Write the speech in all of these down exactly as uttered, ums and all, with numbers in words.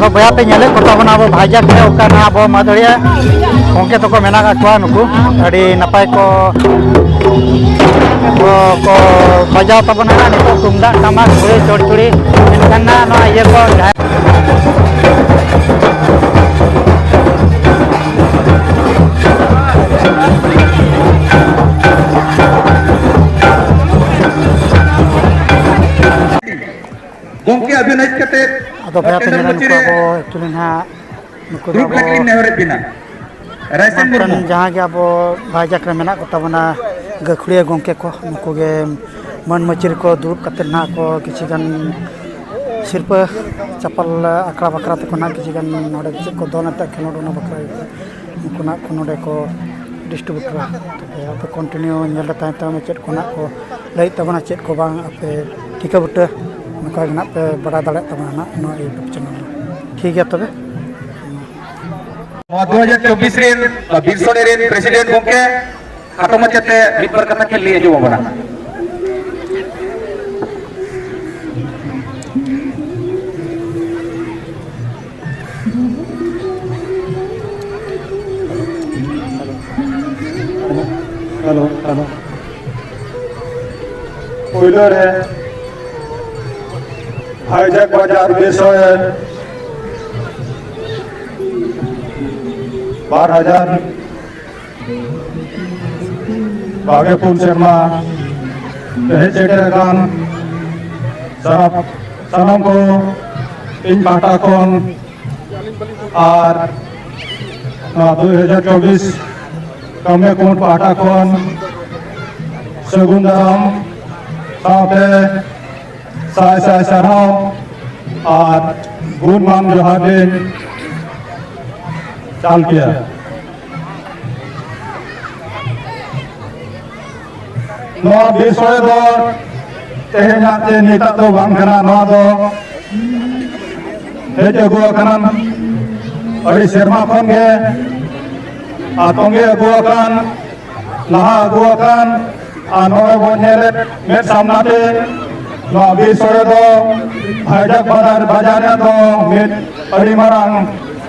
ᱵᱚᱭᱦᱟ ᱯᱮ ᱧᱮᱞᱮᱫ ᱠᱚ ᱛᱟᱵᱚᱱᱟ ᱟᱵᱚ ᱵᱷᱟᱭᱡᱟᱠ ᱨᱮ ᱚᱠᱟ ᱱᱟᱦᱟᱜ ᱟᱵᱚ ᱢᱟᱹᱫᱟᱹᱲᱤᱭᱟᱹ ᱜᱚᱢᱠᱮ ᱛᱟᱠᱚ ᱢᱮᱱᱟᱜ ᱟᱠᱟᱫ ᱠᱚᱣᱟ, ᱱᱩᱠᱩ ᱟᱹᱰᱤ ᱱᱟᱯᱟᱭ ᱠᱚ, ᱠᱚ, ᱠᱚ ᱵᱟᱡᱟᱣ ᱛᱟᱵᱚᱱᱟ ᱱᱤᱛᱚᱜ ᱛᱩᱢᱫᱟᱜ ᱴᱟᱢᱟᱠ ᱜᱷᱩᱲᱤ ᱪᱚᱲᱪᱩᱲᱤ, ᱮᱱᱠᱷᱟᱱ ᱱᱟᱦᱟᱜ ᱱᱚᱣᱟ ᱤᱭᱟᱹ ᱠᱚ ᱡᱟᱦᱟᱸᱭ ᱜᱚᱢᱠᱮ ᱟᱹᱵᱤᱱ ᱦᱮᱡ ᱠᱟᱛᱮ ᱟᱫᱚ ᱵᱚᱭᱦᱟ ᱛᱮ ᱧᱮᱞ ᱱᱩᱠᱩ ᱟᱵᱚ actually ᱱᱟᱦᱟᱜ ᱱᱩᱠᱩ ᱫᱚ ᱫᱩᱲᱩᱵ ᱟᱵᱚ ᱞᱟᱹᱜᱤᱫ ᱤᱧ ᱱᱮᱦᱚᱨᱮᱫ ᱵᱤᱱᱟ᱾ ᱨᱟᱭᱥᱮᱱ ᱢᱟᱱᱛᱷᱟᱱ ᱢᱩᱨᱢᱩ᱾ ᱡᱟᱦᱟᱸ ᱜᱮ ᱟᱵᱚ ᱵᱷᱟᱭᱡᱟᱠ ᱨᱮ ᱢᱮᱱᱟᱜ ᱠᱚ ᱛᱟᱵᱚᱱᱟ ᱜᱟᱹᱠᱷᱩᱲᱤᱭᱟᱹ ᱜᱚᱢᱠᱮ ᱠᱚ, ᱱᱩᱠᱩ ᱜᱮ ᱢᱟᱹᱱ ᱢᱟᱹᱪᱤᱨ ᱠᱚ ᱫᱩᱲᱩᱵ ᱠᱟᱛᱮ ᱱᱟᱦᱟᱜ ᱠᱚ ᱠᱤᱪᱷᱤ ᱜᱟᱱ ᱥᱤᱨᱯᱟᱹ ᱪᱟᱯᱟᱞ ᱟᱠᱷᱲᱟ ᱵᱟᱠᱷᱨᱟ ᱛᱮᱠᱚ ᱱᱟᱦᱟᱜ ᱠᱤᱪᱷᱤ ᱜᱟᱱ ᱱᱚᱰᱮ ᱪᱮᱫ ᱠᱚ ᱫᱚᱱ ᱟᱛᱮ ᱠᱷᱮᱞᱳᱰ ᱚᱱᱟ ᱵᱟᱠᱷᱨᱟ ᱜᱮ ᱩᱱᱠᱩ ᱱᱟᱦᱟᱜ ᱠᱚ ᱱᱚᱰᱮ ᱠᱚ distribute ᱠᱚᱣᱟ᱾ ᱛᱚᱵᱮ ᱟᱯᱮ continue ᱧᱮᱞ ᱨᱮ ᱛᱟᱦᱮᱸ ᱛᱟᱵᱚᱱ ᱢᱮ ᱪᱮᱫ ᱠᱚ ᱱᱟᱦᱟᱜ ᱠᱚ ᱞᱟᱹᱭᱮᱫ ᱛᱟᱵᱚᱱᱟ, ᱪᱮᱫ ᱠᱚ ᱵᱟᱝ ᱟᱯᱮ ᱴᱷᱤᱠᱟᱹ ᱵᱩᱴᱟᱹ ᱱᱚᱝᱠᱟ ᱜᱮ ᱱᱟᱦᱟᱜ ᱯᱮ ᱵᱟᱲᱟᱭ ᱫᱟᱲᱮᱭᱟᱜ ᱛᱟᱵᱚᱱᱟ ᱱᱟᱦᱟᱜ ᱱᱚᱣᱟ YouTube channel ᱨᱮ᱾ ᱴᱷᱤᱠ ᱜᱮᱭᱟ ᱛᱚᱵᱮ᱾ ᱱᱚᱣᱟ ᱫᱩ ᱦᱟᱡᱟᱨ ᱪᱚᱵᱵᱤᱥ ᱨᱮᱱ ᱵᱤᱨ ᱥᱳᱲᱮ ᱨᱮᱱ president ᱜᱚᱢᱠᱮ ᱠᱷᱟᱴᱚ ᱢᱟᱪᱷᱟᱛᱮ ᱢᱤᱫ ᱵᱟᱨ ᱠᱟᱛᱷᱟ ᱠᱤᱱ ᱞᱟᱹᱭ ᱟᱸᱡᱚᱢ ᱟᱵᱚᱱᱟ᱾ Hello, hello. ᱯᱳᱭᱞᱳ ᱨᱮ ᱦᱟᱭᱡᱟᱠ ᱵᱟᱡᱟᱨ ᱵᱤᱨ ᱥᱳᱲᱮ ᱵᱟᱨ ᱦᱟᱡᱟᱨ ᱵᱟᱜᱮ ᱯᱩᱱ ᱥᱮᱨᱢᱟ ᱦᱮᱡ ᱥᱮᱴᱮᱨ ᱟᱠᱟᱱ ᱥᱟᱱᱟᱢ, ᱥᱟᱱᱟᱢ ᱠᱚ ᱤᱧ ᱯᱟᱦᱴᱟ ᱠᱷᱚᱱ ᱟᱨ ᱱᱚᱣᱟ ᱫᱩ ᱦᱟᱡᱟᱨ ᱪᱚᱵᱵᱤᱥ ᱠᱟᱹᱢᱤᱭᱟᱹ ᱠᱩᱢᱩᱴ ᱯᱟᱦᱴᱟ ᱠᱷᱚᱱ ᱥᱟᱹᱜᱩᱱ ᱫᱟᱨᱟᱢ ᱥᱟᱶᱛᱮ ᱥᱟᱭ ᱥᱟᱭ ᱥᱟᱨᱦᱟᱣ ᱟᱨ ᱜᱩᱱᱢᱟᱱ ᱡᱚᱦᱟᱨ ᱞᱤᱧ ᱪᱟᱞ ᱠᱮᱭᱟ᱾ ᱱᱚᱣᱟ ᱵᱤᱨ ᱥᱳᱲᱮ ᱫᱚ ᱛᱮᱦᱮᱧᱟᱜ ᱪᱮ ᱱᱤᱛᱟᱜ ᱫᱚ ᱵᱟᱝ ᱠᱟᱱᱟ, ᱱᱚᱣᱟ ᱫᱚ ᱦᱮᱡ ᱟᱹᱜᱩ ᱟᱠᱟᱱᱟ ᱟᱹᱰᱤ ᱥᱮᱨᱢᱟ ᱠᱷᱚᱱ ᱜᱮ ᱟᱨ ᱛᱚᱸᱜᱮ ᱟᱹᱜᱩ ᱟᱠᱟᱱ, ᱞᱟᱦᱟ ᱟᱹᱜᱩ ᱟᱠᱟᱱ, ᱟᱨ ᱱᱚᱜᱼᱚᱭ ᱵᱚᱱ ᱧᱮᱞᱮᱫ ᱢᱮᱫ ᱥᱟᱢᱱᱟ ᱛᱮ ᱱᱚᱣᱟ ᱵᱤᱨ ᱥᱚᱲᱮ ᱫᱚ ᱵᱷᱟᱭᱡᱟᱠ ᱵᱟᱡᱟᱨ, ᱵᱟᱡᱟᱨ ᱨᱮᱭᱟᱜ ᱫᱚ ᱢᱤᱫ ᱟᱹᱰᱤ ᱢᱟᱨᱟᱝ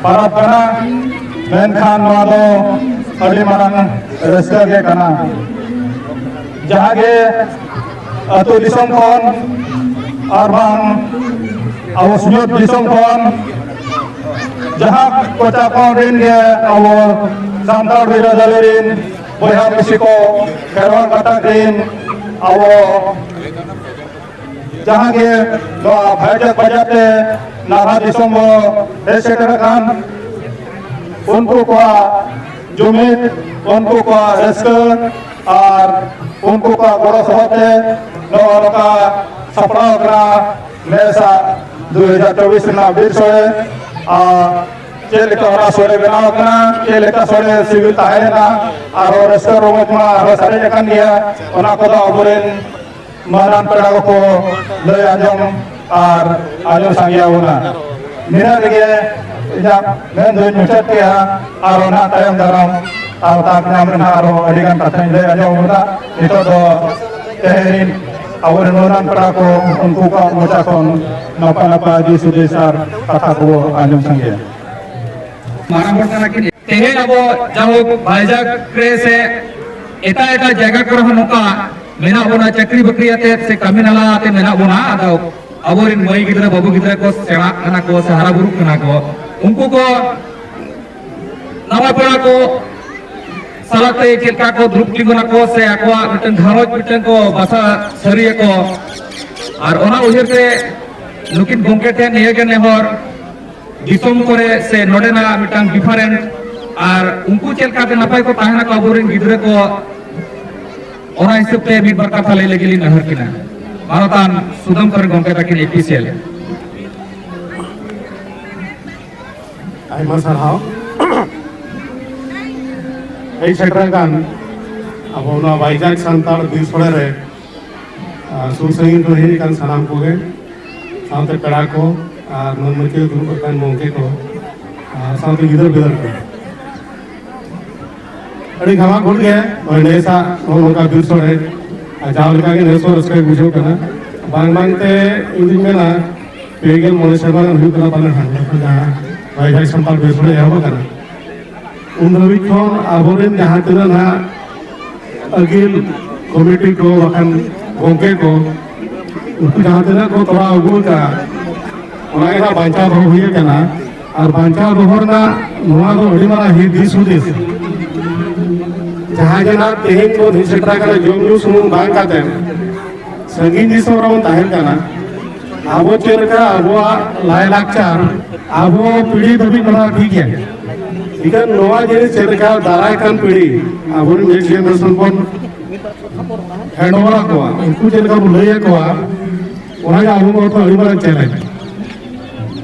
ᱯᱟᱨᱟᱵᱽ ᱠᱟᱱᱟ, ᱢᱮᱱᱠᱷᱟᱱ ᱱᱚᱣᱟ ᱫᱚ ᱟᱹᱰᱤ ᱢᱟᱨᱟᱝ ᱨᱟᱹᱥᱠᱟᱹ ᱜᱮ ᱠᱟᱱᱟ᱾ ᱡᱟᱦᱟᱸ ᱜᱮ ᱟᱹᱛᱩ ᱫᱤᱥᱚᱢ ᱠᱷᱚᱱ ᱟᱨ ᱵᱟᱝ ᱟᱵᱚ ᱥᱤᱧᱚᱛ ᱫᱤᱥᱚᱢ ᱠᱷᱚᱱ ᱡᱟᱦᱟᱸ ᱠᱚᱪᱟ ᱠᱚᱬ ᱨᱮᱱ ᱜᱮ ᱟᱵᱚ ᱥᱟᱱᱛᱟᱲ ᱵᱤᱨᱟᱹᱫᱟᱹᱞᱤ ᱨᱮᱱ ᱵᱚᱭᱦᱟ ᱢᱤᱥᱤ ᱠᱚ, ᱠᱷᱮᱨᱣᱟᱲ ᱜᱟᱛᱟᱠ ᱨᱮᱱ ᱟᱵᱚ ᱡᱟᱦᱟᱸ ᱜᱮ ᱱᱚᱣᱟ ᱵᱷᱟᱭᱡᱟᱠ ᱵᱟᱡᱟᱨ ᱛᱮ ᱱᱟᱞᱦᱟ ᱫᱤᱥᱚᱢ ᱵᱚ ᱦᱮᱡ ᱥᱮᱴᱮᱨ ᱟᱠᱟᱱ, ᱩᱱᱠᱩ ᱠᱚᱣᱟᱜ ᱡᱩᱢᱤᱫ, ᱩᱱᱠᱩ ᱠᱚᱣᱟᱜ ᱨᱟᱹᱥᱠᱟᱹ ᱟᱨ ᱩᱱᱠᱩ ᱠᱚᱣᱟᱜ ᱜᱚᱲᱚ ᱥᱚᱦᱚᱫ ᱛᱮ ᱱᱚᱜᱼᱚ ᱱᱚᱝᱠᱟ ᱥᱟᱯᱲᱟᱣ ᱠᱟᱱᱟ ᱱᱮᱥᱟᱜ ᱫᱩ ᱦᱟᱡᱟᱨ ᱪᱚᱵᱵᱤᱥ ᱨᱮᱱᱟᱜ ᱵᱤᱨ ᱥᱚᱲᱮ᱾ ᱟᱨ ᱪᱮᱫ ᱞᱮᱠᱟ ᱚᱱᱟ ᱥᱚᱲᱮ ᱵᱮᱱᱟᱣ ᱟᱠᱟᱱᱟ, ᱪᱮᱫ ᱞᱮᱠᱟ ᱥᱚᱲᱮ ᱥᱤᱵᱤᱞ ᱛᱟᱦᱮᱸ ᱞᱮᱱᱟ, ᱟᱨᱦᱚᱸ ᱨᱟᱹᱥᱠᱟᱹ ᱨᱚᱢᱚᱡᱽ ᱢᱟ ᱟᱨᱦᱚᱸ ᱥᱟᱨᱮᱡ ᱟᱠᱟᱱ ᱜᱮᱭᱟ, ᱚᱱᱟ ᱠᱚᱫᱚ ᱟᱵᱚᱨᱮᱱ ᱢᱟᱨᱟᱝ ᱯᱮᱲᱟ ᱠᱚᱠᱚ ᱞᱟᱹᱭ ᱟᱸᱡᱚᱢ ᱟᱨ ᱟᱸᱡᱚᱢ ᱥᱟᱸᱜᱮ ᱟᱵᱚᱱᱟ᱾ ᱱᱤᱱᱟᱹᱜ ᱨᱮᱜᱮ ᱤᱧᱟᱹᱜ ᱢᱮᱱ ᱫᱚᱧ ᱢᱩᱪᱟᱹᱫ ᱠᱮᱜᱼᱟ᱾ ᱟᱨ ᱚᱱᱟ ᱛᱟᱭᱚᱢ ᱫᱟᱨᱟᱢ ᱟᱨ ᱛᱟᱠ ᱧᱟᱢ ᱨᱮᱱᱟᱜ ᱟᱨᱦᱚᱸ ᱟᱹᱰᱤ ᱜᱟᱱ ᱠᱟᱛᱷᱟᱧ ᱞᱟᱹᱭ ᱟᱸᱡᱚᱢ ᱟᱵᱚᱱᱟ᱾ ᱱᱤᱛᱚᱜ ᱫᱚ ᱛᱮᱦᱮᱧ ᱨᱤᱱ ᱟᱵᱚᱨᱮᱱ ᱢᱟᱨᱟᱝ ᱯᱮᱲᱟ ᱠᱚ, ᱩᱱᱠᱩ ᱠᱚᱣᱟᱜ ᱢᱚᱪᱟ ᱠᱷᱚᱱ ᱱᱟᱯᱟᱭ ᱱᱟᱯᱟᱭ ᱫᱤᱥ ᱦᱩᱫᱤᱥ ᱟᱨ ᱠᱟᱛᱷᱟ ᱠᱚ ᱟᱸᱡᱚᱢ ᱥᱟᱸᱜᱮᱭᱟ᱾ ᱢᱟᱨᱟᱝ ᱦᱚᱲ ᱠᱟᱱᱟ ᱠᱤᱱ᱾ ᱛᱮᱦᱮᱧ ᱟᱵᱚ ᱡᱟᱭᱦᱳᱠ ᱵᱷᱟᱭᱡᱟᱠ ᱨᱮ ᱥᱮ ᱮᱴᱟᱜ ᱮᱴᱟᱜ ᱡᱟᱭᱜᱟ ᱠᱚᱨᱮ ᱦᱚᱸ ᱱᱚᱝᱠᱟ ᱢᱮᱱᱟᱜ ᱵᱚᱱᱟ, ᱪᱟᱹᱠᱨᱤ ᱵᱟᱹᱠᱨᱤ ᱟᱛᱮ ᱥᱮ ᱠᱟᱹᱢᱤ ᱱᱟᱞᱟ ᱟᱛᱮ ᱢᱮᱱᱟᱜ ᱵᱚᱱᱟ᱾ ᱟᱫᱚ ᱟᱵᱚᱨᱮᱱ ᱢᱟᱹᱭ ᱜᱤᱫᱽᱨᱟᱹ ᱵᱟᱹᱵᱩ ᱜᱤᱫᱽᱨᱟᱹ ᱠᱚ ᱥᱮᱬᱟᱜ ᱠᱟᱱᱟ ᱠᱚ ᱥᱮ ᱦᱟᱨᱟ ᱵᱩᱨᱩᱜ ᱠᱟᱱᱟ ᱠᱚ, ᱩᱱᱠᱩ ᱠᱚ ᱱᱟᱣᱟ ᱯᱮᱲᱟ ᱠᱚ ᱥᱟᱞᱟᱜ ᱛᱮ ᱪᱮᱫ ᱞᱮᱠᱟ ᱠᱚ ᱫᱩᱲᱩᱵ ᱛᱤᱸᱜᱩᱱᱟᱠᱚ ᱥᱮ ᱟᱠᱚᱣᱟᱜ ᱢᱤᱫᱴᱟᱝ ᱜᱷᱟᱨᱚᱸᱡᱽ ᱢᱤᱫᱴᱟᱝ ᱠᱚ ᱵᱟᱥᱟ ᱥᱟᱹᱨᱤᱭᱟᱠᱚ᱾ ᱟᱨ ᱚᱱᱟ ᱩᱭᱦᱟᱹᱨ ᱛᱮ ᱱᱩᱠᱤᱱ ᱜᱚᱢᱠᱮ ᱴᱷᱮᱱ ᱱᱤᱭᱟᱹ ᱜᱮ ᱱᱮᱦᱚᱨ, ᱫᱤᱥᱚᱢ ᱠᱚᱨᱮ ᱥᱮ ᱱᱚᱰᱮᱱᱟᱜ ᱢᱤᱫᱴᱟᱝ ᱰᱤᱯᱷᱟᱨᱮᱱᱥ ᱟᱨ ᱩᱱᱠᱩ ᱪᱮᱫ ᱞᱮᱠᱟᱛᱮ ᱱᱟᱯᱟᱭ ᱠᱚ ᱛᱟᱦᱮᱱᱟᱠᱚ ᱟᱵᱚᱨᱮᱱ ᱜᱤᱫᱽᱨᱟᱹ ᱠᱚ, ᱚᱱᱟ ᱦᱤᱥᱟᱹᱵ ᱛᱮ ᱢᱤᱫ ᱵᱟᱨ ᱠᱟᱛᱷᱟ ᱞᱟᱹᱭ ᱞᱟᱹᱜᱤᱫ ᱞᱤᱧ ᱱᱮᱦᱚᱨ ᱠᱤᱱᱟ᱾ ᱢᱟᱱᱚᱛᱟᱱ ᱥᱩᱫᱟᱢ ᱥᱚᱨᱮᱱ ᱜᱚᱢᱠᱮ ᱛᱟᱹᱠᱤᱱ ᱮᱯᱤᱥᱤᱭᱟᱞ᱾ ᱟᱭᱢᱟ ᱥᱟᱨᱦᱟᱣ᱾ ᱦᱮᱡ ᱥᱮᱴᱮᱨ ᱟᱠᱟᱱ ᱟᱵᱚ ᱱᱚᱣᱟ ᱵᱟᱭᱡᱟᱠ ᱥᱟᱱᱛᱟᱲ ᱵᱤᱨ ᱥᱚᱲᱮ ᱨᱮ, ᱟᱨ ᱥᱩᱨ ᱥᱟᱺᱜᱤᱧ ᱠᱷᱚᱱ ᱦᱮᱡ ᱟᱠᱟᱱ ᱥᱟᱱᱟᱢ ᱠᱚᱜᱮ, ᱥᱟᱶᱛᱮ ᱯᱮᱲᱟ ᱠᱚ ᱟᱨ ᱢᱟᱹᱱ ᱢᱟᱹᱪᱤ ᱫᱩᱲᱩᱵ ᱟᱠᱟᱱ ᱜᱚᱢᱠᱮ ᱠᱚ, ᱟᱨ ᱥᱟᱶᱛᱮ ᱜᱤᱫᱟᱹᱨ ᱯᱤᱫᱟᱹᱨ ᱠᱚ᱾ ᱟᱹᱰᱤ ᱜᱷᱟᱢᱟ ᱜᱷᱩᱴ ᱜᱮ ᱱᱚᱜᱼᱚᱭ ᱱᱮᱥᱟᱜ ᱱᱚᱜᱼᱚ ᱱᱚᱝᱠᱟ ᱵᱤᱨ ᱥᱚᱲᱮ, ᱟᱨ ᱡᱟᱣ ᱞᱮᱠᱟ ᱜᱮ ᱱᱮᱥ ᱦᱚᱸ ᱨᱟᱹᱥᱠᱟᱹ ᱜᱮ ᱵᱩᱡᱷᱟᱹᱜ ᱠᱟᱱᱟ᱾ ᱵᱟᱝ ᱵᱟᱝ ᱛᱮ ᱤᱧ ᱫᱩᱧ ᱢᱮᱱᱟ, ᱯᱮ ᱜᱮᱞ ᱢᱚᱬᱮ ᱥᱮᱨᱢᱟ ᱜᱟᱱ ᱦᱩᱭᱩᱜ ᱠᱟᱱᱟ ᱯᱟᱞᱮ ᱦᱟᱸᱜ, ᱡᱟᱦᱟᱸ ᱵᱟᱭ ᱵᱷᱟᱭ ᱥᱟᱱᱛᱟᱲ ᱵᱮᱥ ᱵᱚᱞᱮ ᱮᱦᱚᱵ ᱟᱠᱟᱱᱟ᱾ ᱩᱱ ᱫᱷᱟᱹᱵᱤᱡ ᱠᱷᱚᱱ ᱟᱵᱚᱨᱮᱱ ᱡᱟᱦᱟᱸ ᱛᱤᱱᱟᱹᱜ ᱱᱟᱦᱟᱜ ᱟᱹᱜᱤᱞ ᱠᱚᱢᱤᱴᱤ ᱠᱚ ᱵᱟᱠᱷᱟᱱ ᱜᱚᱢᱠᱮ ᱠᱚ, ᱩᱱᱠᱩ ᱡᱟᱦᱟᱸ ᱛᱤᱱᱟᱹᱜ ᱠᱚ ᱛᱚᱨᱟᱣ ᱟᱹᱜᱩ ᱟᱠᱟᱫᱼᱟ, ᱚᱱᱟ ᱜᱮ ᱱᱟᱦᱟᱜ ᱵᱟᱧᱪᱟᱣ ᱫᱚᱦᱚ ᱦᱩᱭ ᱟᱠᱟᱱᱟ᱾ ᱟᱨ ᱵᱟᱧᱪᱟᱣ ᱫᱚᱦᱚ ᱨᱮᱱᱟᱜ ᱱᱚᱣᱟ ᱫᱚ ᱟᱹᱰᱤ ᱢᱟᱨᱟᱝ ᱦᱤ-, ᱫᱤᱥ ᱦᱩᱫᱤᱥ᱾ ᱡᱟᱦᱟᱸ ᱡᱮ ᱱᱟᱦᱟᱜ ᱛᱮᱦᱮᱧ ᱵᱚᱱ ᱦᱮᱡ ᱥᱮᱴᱮᱨ ᱟᱠᱟᱱᱟ ᱡᱚᱢ ᱧᱩ ᱥᱩᱢᱩᱝ ᱵᱟᱝ ᱠᱟᱛᱮ, ᱥᱟᱺᱜᱤᱧ ᱫᱤᱥᱚᱢ ᱨᱮᱵᱚᱱ ᱛᱟᱦᱮᱱ ᱠᱟᱱᱟ᱾ ᱟᱵᱚ ᱪᱮᱫ ᱞᱮᱠᱟ ᱟᱵᱚᱣᱟᱜ ᱞᱟᱭᱼᱞᱟᱠᱪᱟᱨ ᱟᱵᱚ ᱯᱤᱲᱦᱤ ᱫᱷᱟᱹᱵᱤᱡ ᱢᱟᱱᱟᱣ ᱴᱷᱤᱠ ᱜᱮᱭᱟ, ᱤᱠᱷᱟᱹᱱ ᱱᱚᱣᱟ ᱡᱤᱱᱤᱥ ᱪᱮᱫ ᱞᱮᱠᱟ ᱫᱟᱨᱟᱭ ᱠᱟᱱ ᱯᱤᱲᱦᱤ ᱟᱵᱚᱨᱮᱱ next generation ᱵᱚᱱ hand over ᱟᱠᱚᱣᱟ, ᱩᱱᱠᱩ ᱪᱮᱫ ᱞᱮᱠᱟ ᱵᱚᱱ ᱞᱟᱹᱭ ᱟᱠᱚᱣᱟ, ᱚᱱᱟᱜᱮ ᱟᱵᱚ ᱠᱚ ᱟᱹᱰᱤ ᱢᱟᱨᱟᱝ challenge᱾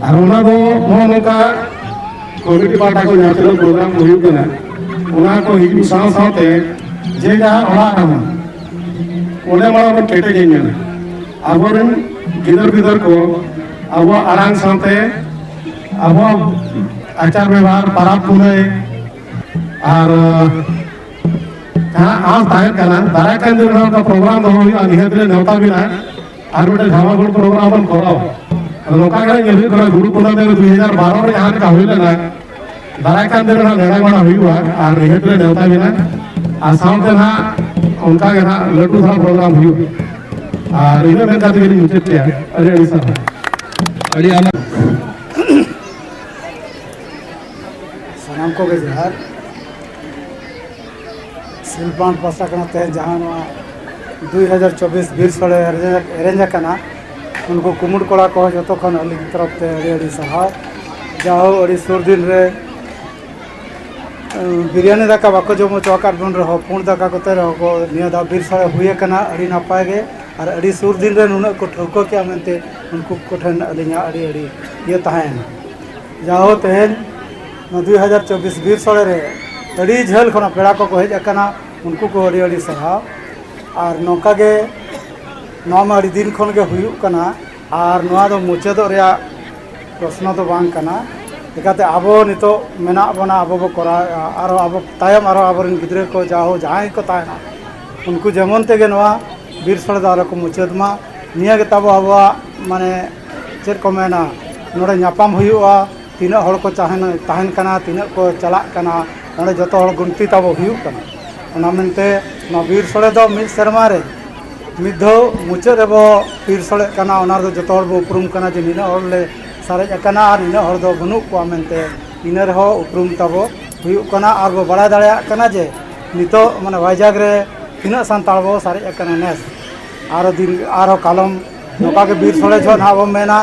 ᱟᱨ ᱚᱱᱟ ᱫᱚ ᱱᱚᱜᱼᱚ ᱱᱚᱝᱠᱟ ᱠᱚᱢᱤᱴᱤ ᱯᱟᱦᱴᱟ ᱠᱷᱚᱱ ᱡᱟᱦᱟᱸ ᱛᱤᱱᱟᱹᱜ ᱯᱨᱳᱜᱨᱟᱢ ᱠᱚ ᱦᱩᱭᱩᱜ ᱠᱟᱱᱟ, ᱚᱱᱟ ᱠᱚ ᱦᱤᱡᱩᱜ ᱥᱟᱶ ᱥᱟᱶᱛᱮ ᱡᱮ ᱡᱟᱦᱟᱸ ᱚᱲᱟᱜ ᱨᱮᱦᱚᱸ ᱚᱸᱰᱮ ᱢᱟᱲᱟᱝ ᱵᱚᱱ ᱠᱮᱴᱮᱡ ᱧᱚᱜ ᱟᱵᱚᱨᱮᱱ ᱜᱤᱫᱟᱹᱨ ᱯᱤᱫᱟᱹᱨ ᱠᱚ ᱟᱵᱚᱣᱟᱜ ᱟᱲᱟᱝ ᱥᱟᱶᱛᱮ ᱟᱵᱚᱣᱟᱜ ᱟᱪᱟᱨ ᱵᱮᱵᱷᱟᱨ, ᱯᱟᱨᱟᱵᱽ ᱯᱩᱱᱟᱹᱭ ᱟᱨ ᱡᱟᱦᱟᱸ ᱟᱸᱥ ᱛᱟᱦᱮᱸ ᱠᱟᱱᱟ, ᱫᱟᱨᱟᱭ ᱠᱟᱱ ᱫᱤᱱ ᱨᱮ ᱱᱚᱝᱠᱟ ᱯᱨᱳᱜᱨᱟᱢ ᱫᱚᱦᱚ ᱦᱩᱭᱩᱜᱼᱟ, ᱱᱤᱦᱟᱹᱛ ᱞᱮ ᱱᱮᱣᱛᱟ ᱵᱤᱱᱟ᱾ ᱟᱨ ᱢᱤᱫᱴᱮᱱ ᱡᱷᱟᱢᱟ ᱜᱳᱞ ᱯᱨᱳᱜᱨᱟᱢ ᱵᱚᱱ ᱠᱚᱨᱟᱣᱟ᱾ ᱟᱫᱚ ᱱᱚᱝᱠᱟ ᱜᱮ ᱧᱮᱞ ᱦᱩᱭᱩᱜ ᱠᱟᱱᱟ, ᱜᱩᱨᱩ ᱯᱩᱨᱱᱤᱢᱟ ᱫᱩ ᱦᱟᱡᱟᱨ ᱵᱟᱨᱚ ᱨᱮ ᱡᱟᱦᱟᱸ ᱞᱮᱠᱟ ᱦᱩᱭ ᱞᱮᱱᱟ, ᱫᱟᱨᱟᱭ ᱠᱟᱱ ᱫᱤᱱ ᱨᱮ ᱱᱟᱦᱟᱜ ᱱᱮᱰᱟ ᱜᱚᱸᱰᱟ ᱦᱩᱭᱩᱜᱼᱟ᱾ ᱟᱨ ᱱᱤᱦᱟᱹᱛ ᱞᱮ ᱱᱮᱣᱛᱟ ᱵᱤᱱᱟ᱾ ᱟᱨ ᱥᱟᱶᱛᱮ ᱱᱟᱦᱟᱜ ᱚᱱᱠᱟ ᱜᱮ ᱱᱟᱦᱟᱜ ᱞᱟᱹᱴᱩ ᱫᱷᱟᱨᱟ ᱯᱨᱳᱜᱨᱟᱢ ᱦᱩᱭᱩᱜᱼᱟ᱾ ᱟᱨ ᱤᱱᱟᱹ ᱢᱮᱱ ᱠᱟᱛᱮ ᱜᱮᱞᱤᱧ ᱢᱩᱪᱟᱹᱫ ᱠᱮᱜᱼᱟ᱾ ᱟᱹᱰᱤ ᱟᱹᱰᱤ ᱥᱟᱨᱦᱟᱣ᱾ ᱟᱹᱰᱤ ᱟᱭᱢᱟ᱾ ᱥᱟᱱᱟᱢ ᱠᱚᱜᱮ ᱡᱚᱦᱟᱨ᱾ ᱥᱤᱞᱯᱟᱱ ᱯᱟᱥᱴᱟ ᱠᱷᱚᱱᱟᱜ ᱛᱮᱦᱮᱧ ᱡᱟᱦᱟᱸ ᱱᱚᱣᱟ ᱫᱩᱭ ᱦᱟᱡᱟᱨ ᱪᱚᱵᱵᱤᱥ ᱵᱤᱨ ᱥᱳᱲᱮ arrange, arrange ᱟᱠᱟᱱᱟ, ᱩᱱᱠᱩ ᱠᱩᱢᱩᱴ ᱠᱚᱲᱟ ᱠᱚ ᱡᱚᱛᱚ ᱠᱷᱚᱱ ᱟᱹᱞᱤᱧ ᱛᱚᱨᱚᱯ ᱛᱮ ᱟᱹᱰᱤ ᱟᱹᱰᱤ ᱥᱟᱨᱦᱟᱣ᱾ ᱡᱟᱦᱳ, ᱟᱹᱰᱤ ᱥᱩᱨ ᱫᱤᱱ ᱨᱮ, ᱩᱸ, ᱵᱤᱨᱭᱟᱱᱤ ᱫᱟᱠᱟ ᱵᱟᱠᱚ ᱡᱚᱢ ᱦᱚᱪᱚ ᱟᱠᱟᱫ ᱵᱚᱱ ᱨᱮᱦᱚᱸ, ᱯᱩᱸᱰ ᱫᱟᱠᱟ ᱠᱚᱛᱮ ᱨᱮᱦᱚᱸ ᱠᱚ ᱱᱤᱭᱟᱹ ᱫᱷᱟᱣ ᱵᱤᱨ ᱥᱳᱲᱮ ᱦᱩᱭ ᱟᱠᱟᱱᱟ, ᱟᱹᱰᱤ ᱱᱟᱯᱟᱭ ᱜᱮ᱾ ᱟᱨ ᱟᱹᱰᱤ ᱥᱩᱨ ᱫᱤᱱ ᱨᱮ ᱱᱩᱱᱟᱹᱜ ᱠᱚ ᱴᱷᱟᱹᱣᱠᱟᱹ ᱠᱮᱜᱼᱟ ᱢᱮᱱᱛᱮ ᱩᱱᱠᱩ ᱠᱚᱴᱷᱮᱱ ᱟᱹᱞᱤᱧᱟᱜ ᱟᱹᱰᱤ ᱟᱹᱰᱤ ᱤᱭᱟᱹ ᱛᱟᱦᱮᱸᱭᱮᱱᱟ᱾ ᱡᱟᱦᱳ, ᱛᱮᱦᱮᱧ ᱱᱚᱣᱟ ᱫᱩᱭ ᱦᱟᱡᱟᱨ ᱪᱚᱵᱵᱤᱥ ᱵᱤᱨ ᱥᱳᱲᱮ ᱨᱮ ᱟᱹᱰᱤ ᱡᱷᱟᱹᱞ ᱠᱷᱚᱱᱟᱜ ᱯᱮᱲᱟ ᱠᱚᱠᱚ ᱦᱮᱡ ᱟᱠᱟᱱᱟ, ᱩᱱᱠᱩ ᱠᱚ ᱟᱹᱰᱤ ᱟᱹᱰᱤ ᱥᱟᱨᱦᱟᱣ᱾ ᱟᱨ ᱱᱚᱝᱠᱟ ᱜᱮ ᱱᱚᱣᱟ ᱢᱟ ᱟᱹᱰᱤ ᱫᱤᱱ ᱠᱷᱚᱱ ᱜᱮ ᱦᱩᱭᱩᱜ ᱠᱟᱱᱟ, ᱟᱨ ᱱᱚᱣᱟ ᱫᱚ ᱢᱩᱪᱟᱹᱫᱚᱜ ᱨᱮᱭᱟᱜ ᱯᱨᱚᱥᱱᱚ ᱫᱚ ᱵᱟᱝ ᱠᱟᱱᱟ᱾ ᱪᱤᱠᱟᱹᱛᱮ ᱟᱵᱚ ᱱᱤᱛᱚᱜ ᱢᱮᱱᱟᱜ ᱵᱚᱱᱟ, ᱟᱵᱚ ᱵᱚ ᱠᱚᱨᱟᱣᱮᱫᱼᱟ, ᱟᱨᱚ ᱟᱵᱚ ᱛᱟᱭᱚᱢ ᱟᱨᱚ ᱟᱵᱚᱨᱮᱱ ᱜᱤᱫᱽᱨᱟᱹ ᱠᱚ ᱡᱟᱦᱳ ᱡᱟᱦᱟᱸᱭ ᱜᱮᱠᱚ ᱛᱟᱦᱮᱱᱟ, ᱩᱱᱠᱩ ᱡᱮᱢᱚᱱ ᱛᱮᱜᱮ ᱱᱚᱣᱟ ᱵᱤᱨ ᱥᱳᱲᱮ ᱫᱚ ᱟᱞᱚ ᱠᱚ ᱢᱩᱪᱟᱹᱫ ᱢᱟ᱾ ᱱᱤᱭᱟᱹ ᱜᱮ ᱛᱟᱵᱚ ᱟᱵᱚᱣᱟᱜ, ᱢᱟᱱᱮ, ᱪᱮᱫ ᱠᱚ ᱢᱮᱱᱟ, ᱱᱚᱰᱮ ᱧᱟᱯᱟᱢ ᱦᱩᱭᱩᱜᱼᱟ, ᱛᱤᱱᱟᱹᱜ ᱦᱚᱲ ᱠᱚ ᱛᱟᱦᱮᱱ, ᱛᱟᱦᱮᱱ ᱠᱟᱱᱟ, ᱛᱤᱱᱟᱹᱜ ᱠᱚ ᱪᱟᱞᱟᱜ ᱠᱟᱱᱟ, ᱱᱚᱰᱮ ᱡᱚᱛᱚ ᱦᱚᱲ ᱜᱩᱱᱛᱤ ᱛᱟᱵᱚ ᱦᱩᱭᱩᱜ ᱠᱟᱱᱟ᱾ ᱚᱱᱟ ᱢᱮᱱᱛᱮ ᱱᱚᱣᱟ ᱵᱤᱨ ᱥᱳᱲᱮ ᱫᱚ ᱢᱤᱫ ᱥᱮᱨᱢᱟ ᱨᱮ ᱢᱤᱫ ᱫᱷᱟᱣ ᱢᱩᱪᱟᱹᱫ ᱨᱮᱵᱚ ᱵᱤᱨ ᱥᱳᱲᱮᱜ ᱠᱟᱱᱟ᱾ ᱚᱱᱟ ᱨᱮᱫᱚ ᱡᱚᱛᱚ ᱦᱚᱲ ᱵᱚ ᱩᱯᱨᱩᱢ ᱠᱟᱱᱟ ᱡᱮ ᱱᱤᱱᱟᱹᱜ ᱦᱚᱲ ᱞᱮ ᱥᱟᱨᱮᱡ ᱟᱠᱟᱱᱟ ᱟᱨ ᱱᱤᱱᱟᱹᱜ ᱦᱚᱲ ᱫᱚ ᱵᱟᱹᱱᱩᱜ ᱠᱚᱣᱟ ᱢᱮᱱᱛᱮ, ᱤᱱᱟᱹ ᱨᱮᱦᱚᱸ ᱩᱯᱨᱩᱢ ᱛᱟᱵᱚ ᱦᱩᱭᱩᱜ ᱠᱟᱱᱟ᱾ ᱟᱨ ᱵᱚ ᱵᱟᱲᱟᱭ ᱫᱟᱲᱮᱭᱟᱜ ᱠᱟᱱᱟ ᱡᱮ ᱱᱤᱛᱚᱜ, ᱢᱟᱱᱮ, ᱵᱷᱟᱭᱡᱟᱜᱽ ᱨᱮ ᱛᱤᱱᱟᱹᱜ ᱥᱟᱱᱛᱟᱲ ᱵᱚ ᱥᱟᱨᱮᱡ ᱟᱠᱟᱱᱟ ᱱᱮᱥ᱾ ᱟᱨᱚ ᱫᱤᱱ, ᱟᱨᱚ ᱠᱟᱞᱚᱢ ᱱᱚᱝᱠᱟ ᱜᱮ ᱵᱤᱨ ᱥᱳᱲᱮ ᱡᱚᱦᱚᱜ ᱱᱟᱦᱟᱜ ᱵᱚ ᱢᱮᱱᱟ,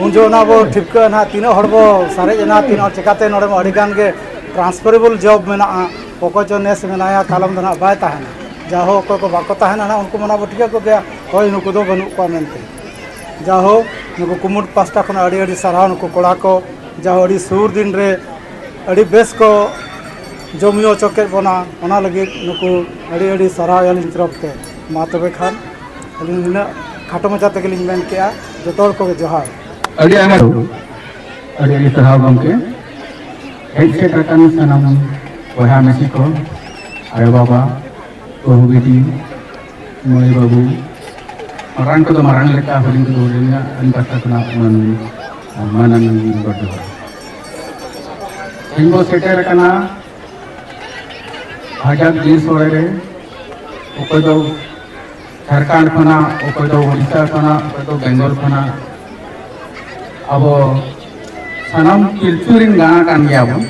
ᱩᱱ ᱡᱚᱦᱚᱜ ᱱᱟᱦᱟᱜ ᱵᱚ ᱴᱷᱤᱠᱟᱹᱜᱼᱟ ᱱᱟᱦᱟᱜ ᱛᱤᱱᱟᱹᱜ ᱦᱚᱲ ᱵᱚ ᱥᱟᱨᱮᱡ ᱮᱱᱟ, ᱛᱤᱱᱟᱹᱜ ᱦᱚᱲ᱾ ᱪᱮᱠᱟᱛᱮ ᱱᱚᱰᱮ ᱢᱟ ᱟᱹᱰᱤ ᱜᱟᱱ ᱜᱮ transferable job ᱢᱮᱱᱟᱜᱼᱟ᱾ ᱚᱠᱚᱭ ᱪᱚ ᱱᱮᱥ ᱢᱮᱱᱟᱭᱟ, ᱠᱟᱞᱚᱢ ᱫᱚ ᱱᱟᱦᱟᱜ ᱵᱟᱭ ᱛᱟᱦᱮᱱᱟ᱾ ᱡᱟᱦᱳ, ᱚᱠᱚᱭ ᱠᱚ ᱵᱟᱠᱚ ᱛᱟᱦᱮᱱᱟ ᱱᱟᱦᱟᱜ, ᱩᱱᱠᱩ ᱢᱟ ᱱᱟᱦᱟᱜ ᱵᱚ ᱴᱷᱤᱠᱟᱹ ᱠᱚᱜᱮᱭᱟ, ᱦᱳᱭ, ᱱᱩᱠᱩ ᱫᱚ ᱵᱟᱹᱱᱩᱜ ᱠᱚᱣᱟ ᱢᱮᱱᱛᱮ᱾ ᱡᱟᱦᱳ, ᱱᱩᱠᱩ ᱠᱩᱢᱩᱴ ᱯᱟᱥᱴᱟ ᱠᱷᱚᱱᱟᱜ ᱟᱹᱰᱤ ᱟᱹᱰᱤ ᱥᱟᱨᱦᱟᱣ, ᱱᱩᱠᱩ ᱠᱚᱲᱟ ᱠᱚ, ᱡᱟᱦᱳ, ᱟᱹᱰᱤ ᱥᱩᱨ ᱫᱤᱱ ᱨᱮ ᱟᱹᱰᱤ ᱵᱮᱥ ᱠᱚ ᱡᱚᱢ ᱧᱩ ᱦᱚᱪᱚ ᱠᱮᱫ ᱵᱚᱱᱟ, ᱚᱱᱟ ᱞᱟᱹᱜᱤᱫ ᱱᱩᱠᱩ ᱟᱹᱰᱤ ᱟᱹᱰᱤ ᱥᱟᱨᱦᱟᱣ ᱟᱹᱞᱤᱧ ᱛᱚᱨᱚᱯ ᱛᱮ᱾ ᱢᱟ ᱛᱚᱵᱮ ᱠᱷᱟᱱ ᱟᱹᱞᱤᱧ ᱱᱤᱱᱟᱹᱜ ᱠᱷᱟᱴᱚ ᱢᱟᱪᱷᱟ ᱛᱮᱜᱮᱞᱤᱧ ᱢᱮᱱ ᱠᱮᱜᱼᱟ᱾ ᱡᱚᱛᱚ ᱦᱚᱲ ᱠᱚᱜᱮ ᱡᱚᱦᱟᱨ᱾ ᱟᱹᱰᱤ ᱟᱭᱢᱟ, ᱟᱹᱰᱤ ᱟᱹᱰᱤ ᱥᱟᱨᱦᱟᱣ ᱜᱚᱢᱠᱮ᱾ ᱦᱮᱡ ᱥᱮᱴ ᱟᱠᱟᱱ ᱥᱟᱱᱟᱢ ᱵᱚᱭᱦᱟ ᱢᱤᱥᱤ ᱠᱚ, ᱟᱭᱳ ᱵᱟᱵᱟ, ᱵᱟᱹᱦᱩ ᱵᱤᱴᱤ, ᱢᱟᱹᱭ ᱵᱟᱹᱵᱩ, ᱢᱟᱨᱟᱝ ᱠᱚᱫᱚ ᱢᱟᱨᱟᱝ ᱞᱮᱠᱟ, ᱦᱩᱰᱤᱧ ᱠᱚᱫᱚ ᱦᱩᱰᱤᱧ ᱞᱮᱠᱟ, ᱟᱹᱞᱤᱧ ᱯᱟᱦᱴᱟ ᱠᱷᱚᱱᱟᱜ ᱢᱟᱹᱱ, ᱢᱟᱹᱱ ᱜᱚᱰ ᱡᱚᱦᱟᱨ᱾ ᱛᱮᱦᱮᱧ ᱵᱚ ᱥᱮᱴᱮᱨ ᱟᱠᱟᱱᱟ ᱵᱷᱟᱭᱡᱟᱜᱽ ᱵᱤᱨ ᱥᱳᱲᱮ ᱨᱮ᱾ ᱚᱠᱚᱭ ᱫᱚ ᱡᱷᱟᱲᱠᱷᱚᱸᱰ ᱠᱷᱚᱱᱟᱜ, ᱚᱠᱚᱭ ᱫᱚ ᱳᱰᱤᱥᱟ ᱠᱷᱚᱱᱟᱜ, ᱚᱠᱚᱭ ᱫᱚ ᱵᱮᱝᱜᱚᱞ ᱠᱷᱚᱱᱟᱜ, ᱟᱵᱚ ᱥᱟᱱᱟᱢ ᱯᱤᱞᱪᱩ ᱨᱮᱱ ᱜᱟᱬᱟ ᱠᱟᱱ ᱜᱮᱭᱟᱵᱚᱱ᱾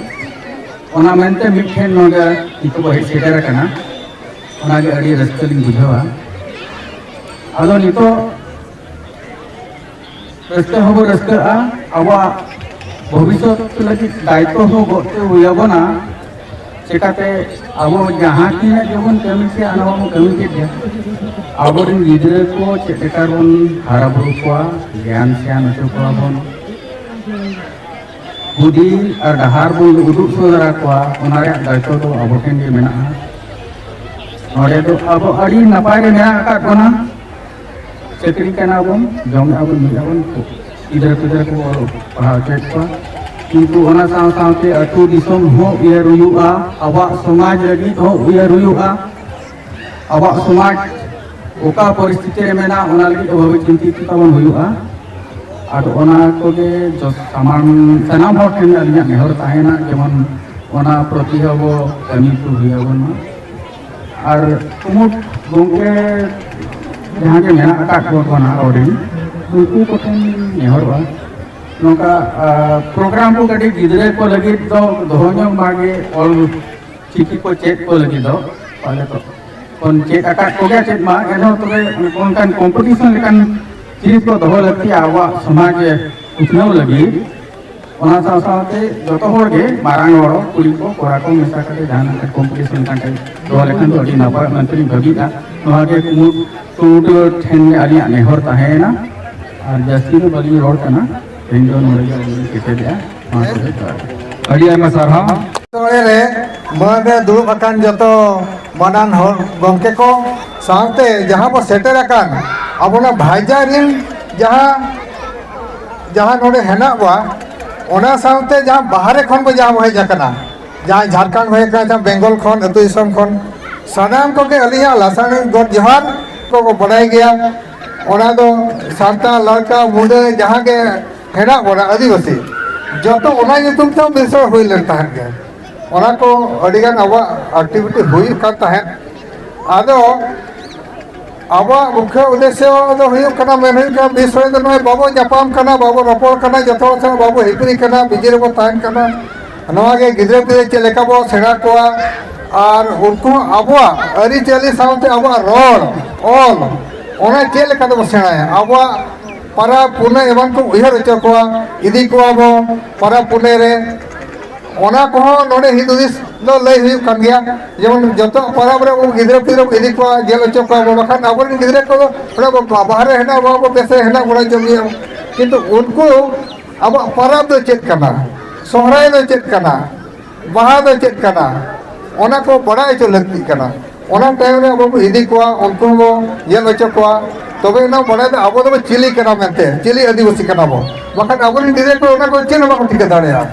ᱚᱱᱟ ᱢᱮᱱᱛᱮ ᱢᱤᱫᱴᱷᱮᱱ ᱱᱚᱰᱮ ᱱᱤᱛᱚᱜ ᱵᱚ ᱦᱮᱡ ᱥᱮᱴᱮᱨ ᱟᱠᱟᱱᱟ, ᱚᱱᱟᱜᱮ ᱟᱹᱰᱤ ᱨᱟᱹᱥᱠᱟᱹ ᱞᱤᱧ ᱵᱩᱡᱷᱟᱹᱣᱟ᱾ ᱟᱫᱚ ᱱᱤᱛᱚᱜ ᱨᱟᱹᱥᱠᱟᱹ ᱦᱚᱸᱵᱚ ᱨᱟᱹᱥᱠᱟᱹᱜᱼᱟ, ᱟᱵᱚᱣᱟᱜ ᱵᱷᱚᱵᱤᱥᱥᱚᱛ ᱞᱟᱹᱜᱤᱫ ᱫᱟᱭᱤᱛᱛᱚ ᱦᱚᱸ ᱜᱚᱜ ᱛᱮ ᱦᱩᱭ ᱟᱵᱚᱱᱟ᱾ ᱪᱮᱠᱟᱛᱮ ᱟᱵᱚ ᱡᱟᱦᱟᱸ ᱛᱤᱱᱟᱹᱜ ᱜᱮᱵᱚᱱ ᱠᱟᱹᱢᱤ ᱠᱮᱫ, ᱚᱱᱟ ᱢᱟᱵᱚᱱ ᱠᱟᱹᱢᱤ ᱠᱮᱫ ᱜᱮ᱾ ᱟᱵᱚᱨᱮᱱ ᱜᱤᱫᱽᱨᱟᱹ ᱠᱚ ᱪᱮᱫ ᱞᱮᱠᱟ ᱵᱚᱱ ᱦᱟᱨᱟ ᱵᱩᱨᱩ ᱠᱚᱣᱟ, ᱜᱮᱭᱟᱱ ᱥᱮᱭᱟᱱ ᱦᱚᱪᱚ ᱠᱚᱣᱟ ᱵᱚᱱ, ᱵᱩᱫᱷᱤ ᱟᱨ ᱰᱟᱦᱟᱨ ᱵᱚᱱ ᱩᱫᱩᱜ ᱥᱚᱫᱚᱨ ᱟᱠᱚᱣᱟ, ᱚᱱᱟ ᱨᱮᱭᱟᱜ ᱫᱟᱭᱤᱛᱛᱚ ᱫᱚ ᱟᱵᱚ ᱴᱷᱮᱱ ᱜᱮ ᱢᱮᱱᱟᱜᱼᱟ᱾ ᱱᱚᱰᱮ ᱫᱚ ᱟᱵᱚ ᱟᱹᱰᱤ ᱱᱟᱯᱟᱭ ᱨᱮ ᱢᱮᱱᱟᱜ ᱟᱠᱟᱫ ᱵᱚᱱᱟ᱾ ᱪᱟᱹᱠᱨᱤ ᱠᱟᱱᱟ ᱵᱚᱱ, ᱡᱚᱢᱮᱫᱼᱟ ᱵᱚᱱ, ᱧᱩᱭᱮᱫᱼᱟ ᱵᱚᱱ, ᱜᱤᱫᱽᱨᱟᱹ ᱯᱤᱫᱽᱨᱟᱹ ᱠᱚ ᱚᱞ ᱯᱟᱲᱦᱟᱣ ᱦᱚᱪᱚᱭᱮᱫ ᱠᱚᱣᱟ᱾ ᱠᱤᱱᱛᱩ ᱚᱱᱟ ᱥᱟᱶ ᱥᱟᱶᱛᱮ ᱟᱹᱛᱩ ᱫᱤᱥᱚᱢ ᱦᱚᱸ ᱩᱭᱦᱟᱹᱨ ᱦᱩᱭᱩᱜᱼᱟ, ᱟᱵᱚᱣᱟᱜ ᱥᱚᱢᱟᱡᱽ ᱞᱟᱹᱜᱤᱫ ᱦᱚᱸ ᱩᱭᱦᱟᱹᱨ ᱦᱩᱭᱩᱜᱼᱟ᱾ ᱟᱵᱚᱣᱟᱜ ᱥᱚᱢᱟᱡᱽ ᱚᱠᱟ ᱯᱚᱨᱤᱥᱛᱷᱤᱛᱤ ᱨᱮ ᱢᱮᱱᱟᱜᱼᱟ, ᱚᱱᱟ ᱞᱟᱹᱜᱤᱫ ᱚᱵᱷᱟᱵᱤ ᱪᱤᱱᱛᱤᱛ ᱛᱟᱵᱚᱱ ᱦᱩᱭᱩᱜᱼᱟ᱾ ᱟᱫᱚ ᱚᱱᱟ ᱠᱚᱜᱮ ᱡᱚ-, ᱥᱟᱢᱟᱝ, ᱥᱟᱱᱟᱢ ᱦᱚᱲ ᱴᱷᱮᱱ ᱟᱹᱞᱤᱧᱟᱜ ᱱᱮᱦᱚᱨ ᱛᱟᱦᱮᱱᱟ, ᱡᱮᱢᱚᱱ ᱚᱱᱟ ᱯᱨᱚᱛᱤ ᱟᱵᱚ ᱠᱟᱹᱢᱤ ᱠᱚ ᱦᱩᱭ ᱟᱵᱚᱱ ᱢᱟ᱾ ᱟᱨ ᱠᱩᱢᱩᱴ ᱜᱚᱢᱠᱮ ᱡᱟᱦᱟᱸ ᱜᱮ ᱢᱮᱱᱟᱜ ᱟᱠᱟᱫ ᱠᱚ ᱵᱚᱱᱟ ᱚᱸᱰᱮ, ᱩᱱᱠᱩ ᱠᱚᱴᱷᱮᱱ ᱱᱮᱦᱚᱨᱚᱜᱼᱟ, ᱱᱚᱝᱠᱟ, ᱟ, ᱯᱨᱳᱜᱨᱟᱢ ᱠᱚ ᱠᱟᱹᱴᱤᱡ ᱜᱤᱫᱽᱨᱟᱹ ᱠᱚ ᱞᱟᱹᱜᱤᱫ ᱫᱚ ᱫᱚᱦᱚ ᱧᱚᱜ ᱢᱟᱜᱮ, ᱚᱞ ᱪᱤᱠᱤ ᱠᱚ ᱪᱮᱫ ᱠᱚ ᱞᱟᱹᱜᱤᱫ ᱫᱚ ᱯᱟᱞᱮ ᱛᱚ ᱵᱚᱱ ᱪᱮᱫ ᱟᱠᱟᱫ ᱠᱚᱜᱮᱭᱟ, ᱪᱮᱫ ᱢᱟ, ᱮᱱᱨᱮᱦᱚᱸ ᱛᱚᱵᱮ ᱚᱱᱠᱟᱱ ᱠᱚᱢᱯᱤᱴᱤᱥᱚᱱ ᱞᱮᱠᱟᱱ ᱡᱤᱱᱤᱥ ᱠᱚ ᱫᱚᱦᱚ ᱞᱟᱹᱠᱛᱤᱭᱟ ᱟᱵᱚᱣᱟᱜ ᱥᱚᱢᱟᱡᱽ ᱩᱛᱱᱟᱹᱣ ᱞᱟᱹᱜᱤᱫ᱾ ᱚᱱᱟ ᱥᱟᱶ ᱥᱟᱶᱛᱮ ᱡᱚᱛᱚ ᱦᱚᱲ ᱜᱮ, ᱢᱟᱨᱟᱝ ᱦᱚᱲ, ᱠᱩᱲᱤ ᱠᱚ, ᱠᱚᱲᱟ ᱠᱚ ᱢᱮᱥᱟ ᱠᱟᱛᱮ ᱡᱟᱦᱟᱱᱟᱜ ᱠᱚᱢᱯᱤᱴᱤᱥᱚᱱ ᱞᱮᱠᱟᱱ ᱴᱟᱭᱤᱯ ᱫᱚᱦᱚ ᱞᱮᱠᱷᱟᱱ ᱫᱚ ᱟᱹᱰᱤ ᱱᱟᱯᱟᱭ ᱢᱮᱱᱛᱮᱞᱤᱧ ᱵᱷᱟᱹᱵᱤᱭᱮᱫᱼᱟ᱾ ᱱᱚᱣᱟ ᱜᱮ ᱠᱩᱢᱩᱴ, ᱠᱩᱢᱩᱴ ᱴᱷᱮᱱ ᱟᱹᱞᱤᱧᱟᱜ ᱱᱮᱦᱚᱨ ᱛᱟᱦᱮᱸᱭᱮᱱᱟ᱾ ᱟᱨ ᱡᱟᱹᱥᱛᱤ ᱫᱚ ᱵᱟᱹᱞᱤᱧ ᱨᱚᱲ ᱠᱟᱱᱟ, ᱛᱮᱦᱮᱧ ᱫᱚ ᱱᱚᱰᱮ ᱜᱮ ᱟᱹᱞᱤᱧ ᱞᱤᱧ ᱠᱮᱪᱮᱫᱮᱜᱼᱟ᱾ ᱢᱟ ᱛᱚᱵᱮ ᱡᱚᱦᱟᱨ᱾ ᱟᱹᱰᱤ ᱟᱭᱢᱟ ᱥᱟᱨᱦᱟᱣ᱾ ᱱᱚᱰᱮ ᱨᱮ ᱢᱟᱹᱱ ᱨᱮ ᱫᱩᱲᱩᱵ ᱟᱠᱟᱱ ᱡᱚᱛᱚ ᱢᱟᱱᱟᱱ ᱦᱚᱲ ᱜᱚᱢᱠᱮ ᱠᱚ ᱥᱟᱶᱛᱮ ᱡᱟᱦᱟᱸ ᱵᱚ ᱥᱮᱴᱮᱨ ᱟᱠᱟᱱ ᱟᱵᱚᱱᱟᱜ ᱵᱷᱟᱭᱡᱟ ᱨᱤᱱ ᱡᱟᱦᱟᱸ, ᱡᱟᱦᱟᱸ ᱱᱚᱰᱮ ᱦᱮᱱᱟᱜ ᱵᱚᱣᱟ, ᱚᱱᱟ ᱥᱟᱶᱛᱮ ᱡᱟᱦᱟᱸ ᱵᱟᱦᱨᱮ ᱠᱷᱚᱱ ᱵᱚ ᱡᱟᱦᱟᱸ ᱵᱚ ᱦᱮᱡ ᱟᱠᱟᱱᱟ, ᱡᱟᱦᱟᱸᱭ ᱡᱷᱟᱲᱠᱷᱚᱸᱰ ᱦᱩᱭ ᱟᱠᱟᱱᱟ, ᱡᱟᱦᱟᱸ ᱵᱮᱝᱜᱚᱞ ᱠᱷᱚᱱ, ᱟᱹᱛᱩ ᱫᱤᱥᱚᱢ ᱠᱷᱚᱱ, ᱥᱟᱱᱟᱢ ᱠᱚᱜᱮ ᱟᱹᱞᱤᱧᱟᱜ ᱞᱟᱥᱟᱲᱦᱮᱸᱫ ᱜᱚᱰ ᱡᱚᱦᱟᱨ ᱠᱚ ᱵᱟᱰᱟᱭ ᱜᱮᱭᱟ᱾ ᱚᱱᱟ ᱫᱚ ᱥᱟᱱᱛᱟᱲ, ᱞᱟᱲᱠᱟ, ᱢᱩᱰᱟᱹ ᱡᱟᱦᱟᱸ ᱜᱮ ᱦᱮᱱᱟᱜ ᱵᱚᱱᱟ ᱟᱹᱫᱤᱵᱟᱹᱥᱤ, ᱡᱚᱛᱚ ᱚᱱᱟ ᱧᱩᱛᱩᱢ ᱛᱮ ᱢᱤᱥᱚᱱ ᱦᱩᱭ ᱞᱮᱱ ᱛᱟᱦᱮᱸᱫ ᱜᱮ᱾ ᱚᱱᱟ ᱠᱚ ᱟᱹᱰᱤᱜᱟᱱ ᱟᱵᱚᱣᱟᱜ ᱮᱠᱴᱤᱵᱷᱤᱴᱤ ᱦᱩᱭᱩᱜ ᱠᱟᱱ ᱛᱟᱦᱮᱸᱫ᱾ ᱟᱫᱚ ᱟᱵᱚᱣᱟᱜ ᱢᱩᱠᱷᱭᱟᱹ ᱩᱫᱽᱫᱮᱥᱥᱚ ᱫᱚ ᱦᱩᱭᱩᱜ ᱠᱟᱱᱟ, ᱢᱮᱱ ᱦᱩᱭᱩᱜ ᱠᱟᱱᱟ, ᱵᱤᱥᱚᱭ ᱫᱚ ᱱᱚᱜᱼᱚᱭ ᱵᱟᱵᱚ ᱧᱟᱯᱟᱢ ᱠᱟᱱᱟ, ᱵᱟᱵᱚ ᱨᱚᱯᱚᱲ ᱠᱟᱱᱟ, ᱡᱚᱛᱚ ᱦᱚᱲ ᱥᱟᱶ ᱵᱟᱵᱚ ᱦᱤᱯᱤᱨᱤ ᱠᱟᱱᱟ, ᱵᱤᱡᱤ ᱨᱮᱵᱚ ᱛᱟᱦᱮᱱ ᱠᱟᱱᱟ᱾ ᱱᱚᱣᱟ ᱜᱮ ᱜᱤᱫᱽᱨᱟᱹ ᱯᱤᱫᱽᱨᱟᱹ ᱪᱮᱫ ᱞᱮᱠᱟ ᱵᱚ ᱥᱮᱬᱟ ᱠᱚᱣᱟ ᱟᱨ ᱩᱱᱠᱩ ᱦᱚᱸ ᱟᱵᱚᱣᱟᱜ ᱟᱹᱨᱤᱪᱟᱹᱞᱤ ᱥᱟᱶᱛᱮ ᱟᱵᱚᱣᱟᱜ ᱨᱚᱲ, ᱚᱞ, ᱚᱱᱟ ᱪᱮᱫ ᱞᱮᱠᱟ ᱛᱮᱵᱚ ᱥᱮᱬᱟᱭᱟ? ᱟᱵᱚᱣᱟᱜ ᱯᱟᱨᱟᱵᱽ ᱯᱩᱱᱟᱹᱭ ᱮᱢᱟᱱ ᱠᱚ ᱩᱭᱦᱟᱹᱨ ᱦᱚᱪᱚ ᱠᱚᱣᱟ, ᱤᱫᱤ ᱠᱚᱣᱟ ᱵᱚ ᱯᱟᱨᱟᱵᱽ ᱯᱩᱱᱟᱹᱭ ᱨᱮ᱾ ᱚᱱᱟ ᱠᱚᱦᱚᱸ ᱱᱚᱰᱮ ᱦᱤᱫ ᱦᱩᱫᱤᱥ ᱫᱚ ᱞᱟᱹᱭ ᱦᱩᱭᱩᱜ ᱠᱟᱱ ᱜᱮᱭᱟ᱾ ᱡᱮᱢᱚᱱ ᱡᱚᱛᱚ ᱯᱟᱨᱟᱵᱽ ᱨᱮ ᱩᱱᱠᱩ ᱜᱤᱫᱽᱨᱟᱹ ᱯᱤᱫᱽᱨᱟᱹ ᱵᱚ ᱤᱫᱤ ᱠᱚᱣᱟ, ᱧᱮᱞ ᱦᱚᱪᱚ ᱠᱚᱣᱟ ᱵᱚ, ᱵᱟᱠᱷᱟᱱ ᱟᱵᱚᱨᱮᱱ ᱜᱤᱫᱽᱨᱟᱹ ᱠᱚᱫᱚ ᱚᱸᱰᱮ ᱵᱚ ᱵᱟᱦᱨᱮ ᱦᱮᱱᱟᱜ ᱵᱚ, ᱵᱮᱥ ᱨᱮ ᱦᱮᱱᱟᱜ ᱵᱚᱱᱟ ᱡᱚᱢ ᱧᱩ᱾ ᱠᱤᱱᱛᱩ ᱩᱱᱠᱩ ᱟᱵᱚᱣᱟᱜ ᱯᱟᱨᱟᱵᱽ ᱫᱚ ᱪᱮᱫ ᱠᱟᱱᱟ, ᱥᱚᱦᱨᱟᱭ ᱫᱚ ᱪᱮᱫ ᱠᱟᱱᱟ, ᱵᱟᱦᱟ ᱫᱚ ᱪᱮᱫ ᱠᱟᱱᱟ, ᱚᱱᱟ ᱠᱚ ᱵᱟᱲᱟᱭ ᱦᱚᱪᱚ ᱞᱟᱹᱠᱛᱤᱜ ᱠᱟᱱᱟ᱾ ᱚᱱᱟ ᱴᱟᱭᱤᱢ ᱨᱮ ᱟᱵᱚ ᱵᱚ ᱤᱫᱤ ᱠᱚᱣᱟ, ᱩᱱᱠᱩ ᱦᱚᱸᱵᱚ ᱧᱮᱞ ᱦᱚᱪᱚ ᱠᱚᱣᱟ, ᱛᱚᱵᱮ ᱮᱱᱟᱝ ᱵᱟᱲᱟᱭ ᱫᱚ ᱟᱵᱚ ᱫᱚᱵᱚ ᱪᱤᱞᱤ ᱠᱟᱱᱟ ᱢᱮᱱᱛᱮ, ᱪᱤᱞᱤ ᱟᱹᱫᱤᱵᱟᱹᱥᱤ ᱠᱟᱱᱟ ᱵᱚ᱾ ᱵᱟᱠᱷᱟᱱ ᱟᱵᱚᱨᱮᱱ ᱜᱤᱫᱽᱨᱟᱹ ᱠᱚ ᱚᱱᱟ ᱠᱚ ᱪᱮᱫ ᱦᱚᱸ ᱵᱟᱠᱚ ᱴᱷᱤᱠᱟᱹ ᱫᱟᱲᱮᱭᱟᱜᱼᱟ᱾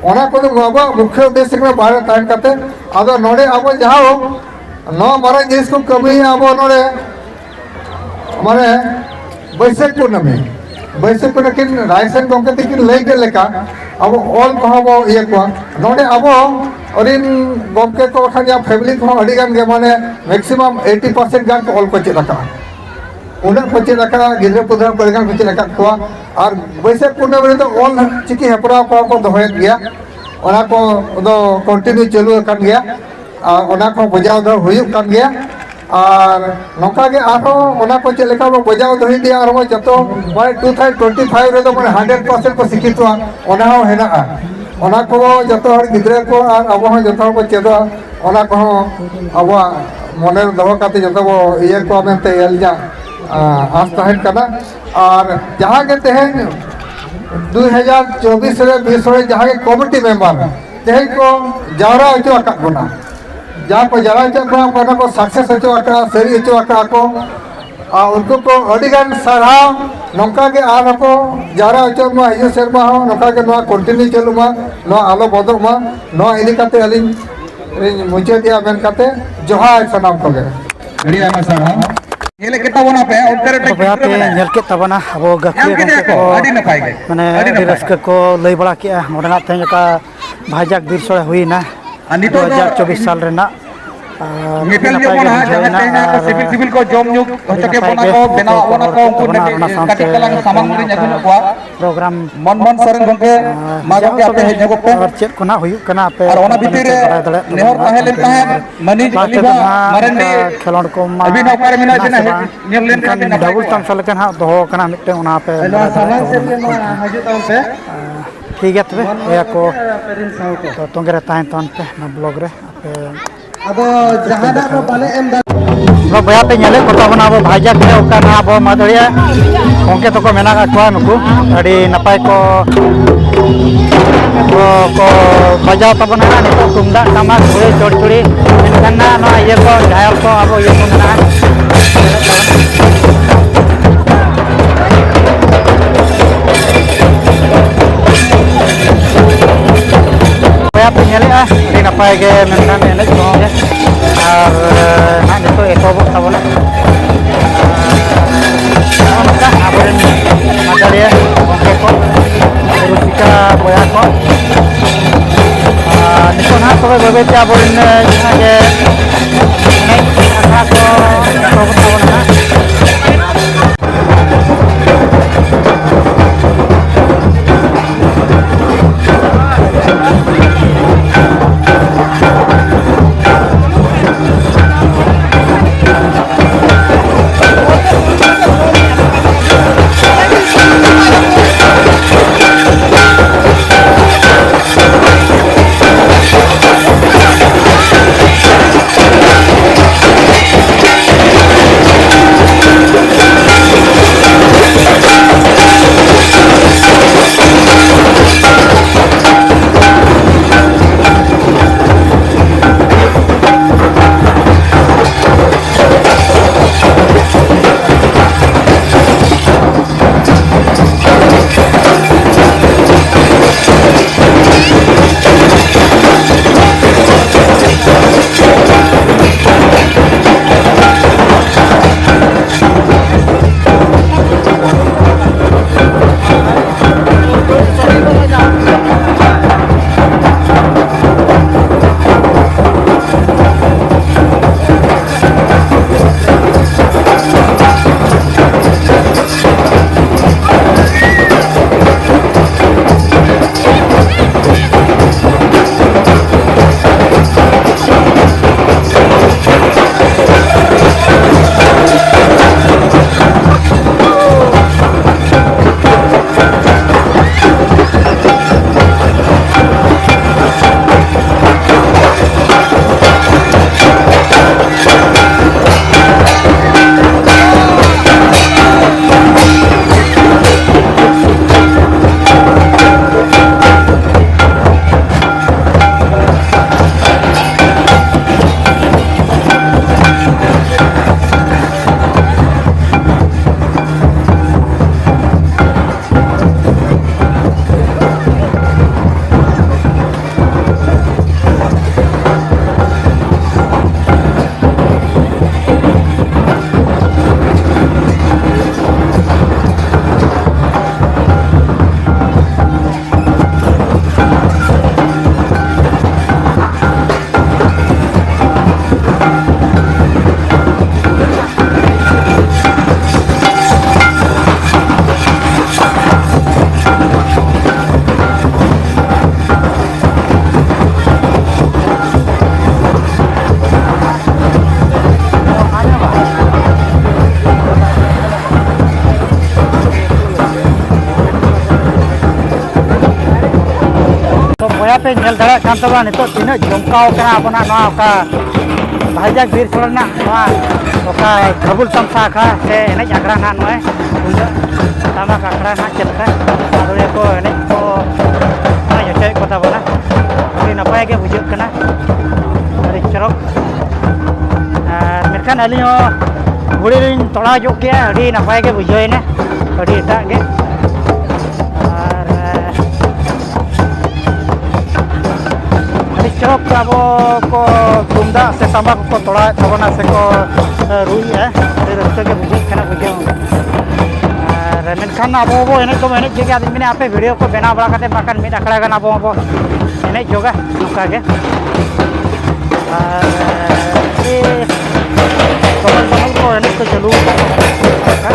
ᱚᱱᱟ ᱠᱚᱫᱚ ᱟᱵᱚᱣᱟᱜ ᱢᱩᱠᱷᱭᱟᱹ ᱩᱫᱽᱫᱮᱥᱥᱚ ᱠᱟᱱᱟ, ᱵᱟᱦᱨᱮ ᱛᱟᱦᱮᱱ ᱠᱟᱛᱮ᱾ ᱟᱫᱚ ᱱᱚᱰᱮ ᱟᱵᱚ ᱡᱟᱦᱟᱸ ᱱᱚᱣᱟ ᱢᱟᱨᱟᱝ ᱡᱤᱱᱤᱥ ᱠᱚ ᱠᱟᱹᱢᱤᱭᱟ, ᱟᱵᱚ ᱱᱚᱰᱮ ᱢᱟᱱᱮ ᱵᱟᱹᱭᱥᱟᱹᱠᱷ ᱠᱩᱱᱟᱹᱢᱤ, ᱵᱟᱹᱭᱥᱟᱹᱠᱷ ᱠᱩᱱᱟᱹᱢᱤ ᱠᱤᱱ ᱨᱟᱭᱥᱮᱱ ᱜᱚᱢᱠᱮ ᱛᱟᱹᱠᱤᱱ ᱞᱟᱹᱭ ᱠᱮᱫ ᱞᱮᱠᱟ, ᱟᱵᱚ ᱚᱞ ᱠᱚᱦᱚᱸ ᱵᱚ ᱤᱭᱟᱹ ᱠᱚᱣᱟ᱾ ᱱᱚᱰᱮ ᱟᱵᱚ ᱨᱤᱱ ᱜᱚᱢᱠᱮ ᱠᱚ ᱵᱟᱠᱷᱟᱱ ᱡᱟᱦᱟᱸ ᱯᱷᱮᱢᱤᱞᱤ ᱠᱚᱦᱚᱸ ᱟᱹᱰᱤ ᱜᱟᱱ ᱜᱮ, ᱢᱟᱱᱮ ᱢᱮᱠᱥᱤᱢᱟᱢ ᱮᱭᱤᱴᱤ ᱯᱟᱨᱥᱮᱱᱴ ᱜᱟᱱ ᱠᱚ ᱚᱞ ᱠᱚ ᱪᱮᱫ ᱟᱠᱟᱫᱼᱟ᱾ ᱩᱱᱟᱹᱜ ᱠᱚ ᱪᱮᱫ ᱟᱠᱟᱫᱼᱟ, ᱜᱤᱫᱽᱨᱟᱹ ᱯᱤᱫᱽᱨᱟᱹ ᱠᱚ ᱟᱹᱰᱤ ᱜᱟᱱ ᱠᱚ ᱪᱮᱫ ᱟᱠᱟᱫ ᱠᱚᱣᱟ᱾ ᱟᱨ ᱵᱟᱹᱭᱥᱟᱹᱠᱷ ᱠᱩᱱᱟᱹᱢᱤ ᱨᱮᱫᱚ ᱚᱞ ᱪᱤᱠᱤ ᱦᱮᱯᱨᱟᱣ ᱠᱚᱦᱚᱸ ᱠᱚ ᱫᱚᱦᱚᱭᱮᱫ ᱜᱮᱭᱟ᱾ ᱚᱱᱟ ᱠᱚ ᱫᱚ ᱠᱚᱱᱴᱤᱱᱤᱭᱩ ᱪᱟᱹᱞᱩ ᱟᱠᱟᱱ ᱜᱮᱭᱟ᱾ ᱟᱨ ᱚᱱᱟ ᱠᱚ ᱵᱚᱡᱟᱣ ᱫᱚ ᱦᱩᱭᱩᱜ ᱠᱟᱱ ᱜᱮᱭᱟ᱾ ᱟᱨ ᱱᱚᱝᱠᱟ ᱜᱮ ᱟᱨᱦᱚᱸ ᱚᱱᱟ ᱠᱚ ᱪᱮᱫ ᱞᱮᱠᱟ ᱵᱚ ᱵᱚᱡᱟᱣ ᱫᱚᱦᱚ ᱤᱫᱤᱭᱟ, ᱟᱨᱦᱚᱸ ᱡᱚᱛᱚ ᱢᱟᱱᱮ ᱴᱩ ᱛᱷᱟᱣᱡᱮᱱᱰ ᱴᱩᱭᱮᱱᱴᱤ ᱯᱷᱟᱭᱤᱵᱷ ᱨᱮᱫᱚ ᱢᱟᱱᱮ ᱦᱟᱱᱰᱨᱮᱰ ᱯᱟᱨᱥᱮᱱᱴ ᱠᱚ ᱥᱤᱠᱠᱷᱤᱛᱚᱜᱼᱟ, ᱚᱱᱟ ᱦᱚᱸ ᱦᱮᱱᱟᱜᱼᱟ᱾ ᱚᱱᱟ ᱠᱚ ᱡᱚᱛᱚ ᱦᱚᱲ ᱜᱤᱫᱽᱨᱟᱹ ᱠᱚ ᱟᱨ ᱟᱵᱚ ᱦᱚᱸ ᱡᱚᱛᱚ ᱦᱚᱲ ᱵᱚ ᱪᱮᱫᱚᱜᱼᱟ, ᱚᱱᱟ ᱠᱚᱦᱚᱸ ᱟᱵᱚᱣᱟᱜ ᱢᱚᱱᱮ ᱨᱮ ᱫᱚᱦᱚ ᱠᱟᱛᱮ ᱡᱚᱛᱚ ᱵᱚ ᱤᱭᱟᱹ ᱠᱚᱣᱟ ᱢᱮᱱᱛᱮ ᱟᱹᱞᱤᱧᱟᱜ, ᱟ, ᱟᱸᱥ ᱛᱟᱦᱮᱱ ᱠᱟᱱᱟ᱾ ᱟᱨ ᱡᱟᱦᱟᱸ ᱜᱮ ᱛᱮᱦᱮᱧ ᱫᱩᱭ ᱦᱟᱡᱟᱨ ᱪᱚᱵᱵᱤᱥ ᱨᱮ ᱵᱤᱥ ᱨᱮ ᱡᱟᱦᱟᱸ ᱜᱮ ᱠᱚᱢᱤᱴᱤ ᱢᱮᱢᱵᱟᱨ ᱛᱮᱦᱮᱧ ᱠᱚ ᱡᱟᱣᱨᱟ ᱦᱚᱪᱚ ᱟᱠᱟᱫ ᱵᱚᱱᱟ, ᱡᱟᱦᱟᱸ ᱠᱚ ᱡᱟᱣᱨᱟ ᱦᱚᱪᱚ ᱟᱠᱟᱫ ᱵᱚᱱᱟ, ᱚᱱᱟ ᱠᱚ ᱥᱟᱠᱥᱮᱥ ᱦᱚᱪᱚ ᱟᱠᱟᱫᱼᱟ, ᱥᱟᱹᱨᱤ ᱦᱚᱪᱚ ᱟᱠᱟᱫᱼᱟ ᱠᱚ᱾ ᱟᱨ ᱩᱱᱠᱩ ᱠᱚ ᱟᱹᱰᱤ ᱜᱟᱱ ᱥᱟᱨᱦᱟᱣ᱾ ᱱᱚᱝᱠᱟ ᱜᱮ ᱟᱨᱦᱚᱸ ᱠᱚ ᱡᱟᱣᱨᱟ ᱦᱚᱪᱚᱜ ᱢᱟ, ᱦᱤᱡᱩᱜ ᱥᱮᱨᱢᱟ ᱦᱚᱸ ᱱᱚᱝᱠᱟ ᱜᱮ ᱱᱚᱣᱟ ᱠᱚᱱᱴᱤᱱᱤᱭᱩ ᱪᱟᱹᱞᱩᱜ ᱢᱟ, ᱱᱚᱣᱟ ᱟᱞᱚ ᱵᱚᱱᱫᱚᱜ ᱢᱟ᱾ ᱱᱚᱣᱟ ᱤᱫᱤ ᱠᱟᱛᱮ ᱟᱹᱞᱤᱧ ᱞᱤᱧ ᱢᱩᱪᱟᱹᱫᱮᱜᱼᱟ ᱢᱮᱱ ᱠᱟᱛᱮ ᱡᱚᱦᱟᱨ ᱥᱟᱱᱟᱢ ᱠᱚᱜᱮ᱾ ᱟᱹᱰᱤ ᱟᱭᱢᱟ ᱥᱟᱨᱦᱟᱣ᱾ ᱧᱮᱞᱮᱫ ᱜᱮ ᱛᱟᱵᱚᱱᱟ ᱯᱮ, ᱚᱱᱛᱮ ᱨᱮ ᱛᱚ ᱵᱚᱭᱦᱟ ᱯᱮ ᱧᱮᱞ ᱠᱮᱫ ᱛᱟᱵᱚᱱᱟ, ᱟᱵᱚ ᱜᱟᱹᱠᱷᱩᱲᱤᱭᱟᱹ ᱜᱚᱢᱠᱮ ᱠᱚ ᱟᱹᱰᱤ ᱱᱟᱯᱟᱭ ᱜᱮ᱾ ᱢᱟᱱᱮ ᱟᱹᱰᱤ ᱟᱹᱰᱤ ᱱᱟᱯᱟᱭ᱾ ᱨᱟᱹᱥᱠᱟᱹ ᱠᱚ ᱞᱟᱹᱭ ᱵᱟᱲᱟ ᱠᱮᱜᱼᱟ᱾ ᱚᱸᱰᱮᱱᱟᱜ ᱛᱮᱦᱮᱧ ᱚᱠᱟ ᱵᱷᱟᱭᱡᱟᱠ ᱵᱤᱨ ᱥᱳᱲᱮ ᱦᱩᱭᱱᱟ ᱟᱨ ᱱᱤᱛᱚᱜ ᱫᱚ ᱫᱩ ᱦᱟᱡᱟᱨ ᱪᱚᱵᱵᱤᱥ ᱥᱟᱞ ᱨᱮᱱᱟᱜ, ᱟᱨ ᱟᱹᱰᱤ ᱧᱮᱯᱮᱞ ᱱᱟᱯᱟᱭ ᱧᱚᱜ ᱜᱮ ᱵᱚᱱ ᱦᱟᱸᱜ ᱵᱩᱡᱷᱟᱹᱣ ᱡᱟᱦᱟᱸ ᱮᱱᱟ᱾ ᱛᱮᱦᱮᱧ ᱟᱠᱚ ᱟᱨ ᱥᱤᱵᱤᱞ ᱥᱤᱵᱤᱞ ᱠᱚ ᱡᱚᱢ ᱧᱩ ᱟᱹᱰᱤ ᱦᱚᱪᱚ ᱠᱮᱫ ᱱᱟᱯᱟᱭ ᱵᱚᱱᱟ ᱜᱮ ᱠᱚ, ᱵᱮᱱᱟᱣᱟᱜ ᱵᱚᱱᱟ ᱠᱚ, ᱠᱮᱫ ᱩᱱᱠᱩ ᱛᱟᱵᱚᱱᱟ᱾ ᱴᱷᱮᱱ ᱟᱨ ᱚᱱᱟ ᱠᱟᱹᱴᱤᱡ ᱥᱟᱶᱛᱮ ᱛᱟᱞᱟᱝ ᱥᱟᱢᱟᱝ ᱛᱮᱦᱮᱧ ᱨᱤᱧ ᱟᱹᱜᱩ ᱚᱠᱟ ᱧᱚᱜ ᱠᱚᱣᱟ᱾ ᱯᱨᱳᱜᱨᱟᱢ ᱢᱚᱱ ᱢᱚᱱ ᱥᱚᱨᱮᱱ ᱜᱚᱢᱠᱮ, ᱟᱨ ᱢᱟ ᱡᱟᱦᱟᱸ ᱜᱚᱢᱠᱮ ᱟᱯᱮ ᱛᱚᱵᱮ ᱦᱮᱡ ᱧᱚᱜᱚᱜ ᱯᱮ᱾ ᱟᱨ ᱪᱮᱫ ᱠᱚ ᱱᱟᱜ ᱦᱩᱭᱩᱜ ᱠᱟᱱᱟ ᱟᱯᱮ ᱱᱮᱦᱚᱨ ᱚᱱᱟ ᱛᱟᱦᱮᱸ ᱞᱮᱱ ᱠᱟᱹᱴᱤᱡ ᱛᱟᱦᱮᱸᱫ, ᱢᱟᱹᱱᱤᱡ ᱞᱟᱦᱟ ᱛᱮᱫᱚ ᱟᱹᱞᱤᱢᱟ ᱱᱟᱦᱟᱜ ᱢᱟᱨᱮᱱ ᱚᱱᱠᱟ ᱢᱤᱫ ᱠᱷᱮᱞᱳᱰ ᱠᱚ ᱢᱟ ᱟᱹᱵᱤᱱ ᱦᱚᱸ ᱚᱠᱟᱨᱮ ᱢᱮᱱᱟᱜ ᱢᱮᱱᱟᱜ ᱵᱤᱱᱟ? ᱥᱮ ᱦᱮᱡ ᱵᱟᱝ? ᱧᱮᱞ ᱞᱮᱱᱠᱷᱟᱱ ᱢᱮᱱᱠᱷᱟᱱ ᱵᱤᱱ ᱱᱟᱯᱟᱭ ᱰᱟᱵᱩᱞ ᱠᱚᱜᱼᱟ᱾ ᱛᱟᱢᱥᱟ ᱞᱮᱠᱟ ᱱᱟᱦᱟᱜ ᱫᱚᱦᱚ ᱟᱠᱟᱱᱟ ᱢᱤᱫᱴᱮᱱ, ᱚᱱᱟ ᱟᱯᱮ ᱟᱭᱢᱟ ᱵᱟᱲᱟᱭ ᱥᱟᱨᱦᱟᱣ ᱛᱟᱵᱚᱱᱟ ᱥᱮ ᱱᱟᱦᱟᱜ ᱠᱷᱚᱱ᱾ ᱦᱤᱡᱩᱜ ᱛᱟᱵᱚᱱ ᱯᱮ᱾ ᱴᱷᱤᱠ ᱜᱮᱭᱟ ᱛᱚᱵᱮ, ᱢᱚᱱ ᱢᱚᱱ ᱵᱚᱭᱦᱟ ᱠᱚ, ᱠᱟᱛᱮ ᱟᱯᱮ ᱨᱮᱱ ᱥᱟᱶ ᱠᱚ᱾ ᱛᱚ ᱛᱚᱸᱜᱮ ᱨᱮ ᱛᱟᱦᱮᱱ ᱛᱟᱵᱚᱱ ᱯᱮ ᱱᱚᱣᱟ ᱵᱞᱚᱜ ᱨᱮ᱾ ᱟᱯᱮ ᱟᱫᱚ ᱡᱟᱦᱟᱱᱟᱜ ᱠᱚ ᱵᱟᱞᱮ ᱮᱢ ᱫᱟᱲᱮᱭᱟᱜᱼᱟ᱾ ᱵᱚᱭᱦᱟ ᱯᱮ ᱧᱮᱞᱮᱫ ᱠᱚ ᱛᱟᱵᱚᱱᱟ, ᱟᱵᱚ ᱵᱷᱟᱭᱡᱟᱠ ᱨᱮ ᱚᱠᱟ ᱱᱟᱦᱟᱜ ᱟᱵᱚ ᱢᱟᱹᱫᱟᱹᱲᱤᱭᱟᱹ ᱜᱚᱢᱠᱮ ᱛᱟᱠᱚ ᱢᱮᱱᱟᱜ ᱟᱠᱟᱫ ᱠᱚᱣᱟ, ᱱᱩᱠᱩ ᱟᱹᱰᱤ ᱱᱟᱯᱟᱭ ᱠᱚ, ᱠᱚ, ᱠᱚ ᱵᱟᱡᱟᱣ ᱛᱟᱵᱚᱱᱟ ᱱᱤᱛᱚᱜ ᱛᱩᱢᱫᱟᱜ ᱴᱟᱢᱟᱠ, ᱜᱷᱩᱲᱤ ᱪᱚᱲᱪᱩᱲᱤ, ᱢᱮᱱᱠᱷᱟᱱ ᱱᱟᱦᱟᱜ ᱱᱚᱣᱟ ᱤᱭᱟᱹ ᱠᱚ, ᱡᱟᱦᱮᱨ ᱠᱚ, ᱟᱵᱚ ᱤᱭᱟᱹ ᱠᱚ ᱢᱮᱱᱟᱜᱼᱟ᱾ ᱵᱚᱭᱦᱟ ᱯᱮ ᱧᱮᱞᱮᱫᱼᱟ, ᱟᱹᱰᱤ ᱱᱟᱯᱟᱭ ᱜᱮ, ᱢᱮᱱᱠᱷᱟᱱ ᱮᱱᱮᱡ ᱠᱚᱦᱚᱸ ᱜᱮ᱾ ᱟᱨ, ᱱᱟᱦᱟᱜ ᱱᱤᱛᱚᱜ ᱮᱛᱚᱦᱚᱵᱚᱜ ᱛᱟᱵᱚᱱᱟ᱾ ᱟᱨ ᱟᱵᱚᱨᱮᱱ ᱡᱟᱦᱟᱸ ᱜᱮ ᱮᱱᱮᱡ ᱟᱠᱷᱲᱟ ᱠᱚ ᱮᱛᱚᱦᱚᱵ ᱛᱟᱵᱚᱱᱟ ᱦᱟᱸᱜ᱾ ᱯᱮ ᱧᱮᱞ ᱫᱟᱲᱮᱭᱟᱜ ᱠᱟᱱ ᱛᱟᱵᱚᱱᱟ ᱱᱤᱛᱚᱜ ᱛᱤᱱᱟᱹᱜ ᱡᱚᱢᱠᱟᱣ ᱠᱟᱱᱟ ᱟᱵᱚᱱᱟᱜ ᱱᱚᱣᱟ ᱚᱠᱟ ᱵᱷᱟᱭᱡᱟᱠ ᱵᱤᱨ ᱥᱳᱲᱟ ᱨᱮᱱᱟᱜ ᱱᱚᱣᱟ ᱚᱠᱟ ᱫᱷᱟᱵᱩᱞ ᱛᱟᱢᱥᱟ ᱟᱠᱷᱲᱟ ᱥᱮ ᱮᱱᱮᱡ ᱟᱠᱷᱲᱟ ᱱᱟᱜ ᱱᱚᱜᱼᱚᱭ ᱛᱩᱢᱫᱟᱜ ᱴᱟᱢᱟᱠ ᱟᱠᱷᱲᱟ ᱱᱟᱜ ᱪᱮᱫ ᱞᱮᱠᱟ ᱟᱫᱚ ᱠᱚ ᱮᱱᱮᱡ ᱠᱚ ᱮᱱᱮᱡ ᱦᱚᱪᱚᱭᱮᱫ ᱠᱚ ᱛᱟᱵᱚᱱᱟ᱾ ᱟᱹᱰᱤ ᱱᱟᱯᱟᱭ ᱜᱮ ᱵᱩᱡᱷᱟᱹᱜ ᱠᱟᱱᱟ, ᱟᱹᱰᱤ ᱪᱚᱨᱚᱠ᱾ ᱟᱨ ᱢᱮᱱᱠᱷᱟᱱ ᱟᱹᱞᱤᱧ ᱦᱚᱸ ᱜᱷᱩᱲᱤ ᱞᱤᱧ ᱛᱚᱲᱟᱣ ᱧᱚᱜ ᱠᱮᱜᱼᱟ, ᱟᱹᱰᱤ ᱱᱟᱯᱟᱭ ᱜᱮ ᱵᱩᱡᱷᱟᱹᱣ ᱮᱱᱟ, ᱟᱹᱰᱤ ᱮᱴᱟᱜ ᱜᱮ᱾ ᱟᱨ ᱟᱹᱰᱤ ᱪᱚᱨᱚᱠ ᱟᱵᱚ ᱠᱚ ᱛᱩᱢᱫᱟᱜ ᱥᱮ ᱴᱟᱢᱟᱠ ᱠᱚᱠᱚ ᱛᱚᱲᱟᱣᱮᱫ ᱛᱟᱵᱚᱱᱟ ᱥᱮᱠᱚ ᱨᱩᱭᱮᱫᱼᱟ, ᱟᱹᱰᱤ ᱨᱟᱹᱥᱠᱟᱹ ᱜᱮ ᱵᱩᱡᱷᱟᱹᱜ ᱠᱟᱱᱟ ᱵᱩᱡᱷᱟᱹᱣ᱾ ᱟᱨ ᱢᱮᱱᱠᱷᱟᱱ ᱟᱵᱚ ᱵᱚ ᱮᱱᱮᱡ ᱫᱚᱵᱚ ᱮᱱᱮᱡ ᱜᱮᱭᱟ, ᱟᱫᱚᱧ ᱢᱮᱱᱟ ᱟᱯᱮ ᱵᱷᱤᱰᱤᱭᱳ ᱠᱚ ᱵᱮᱱᱟᱣ ᱵᱟᱲᱟ ᱠᱟᱛᱮ ᱵᱟᱠᱷᱟᱱ ᱢᱤᱫ ᱟᱠᱷᱲᱟ ᱜᱟᱱ ᱟᱵᱚ ᱦᱚᱸᱵᱚ ᱮᱱᱮᱡ ᱡᱚᱜᱟ ᱱᱚᱝᱠᱟ ᱜᱮ᱾ ᱟᱨ ᱰᱚᱵᱚᱞ ᱰᱚᱵᱚᱞ ᱠᱚ ᱮᱱᱮᱡ ᱠᱚ ᱪᱟᱹᱞᱩ ᱟᱠᱟᱫᱟ᱾ ᱟᱨ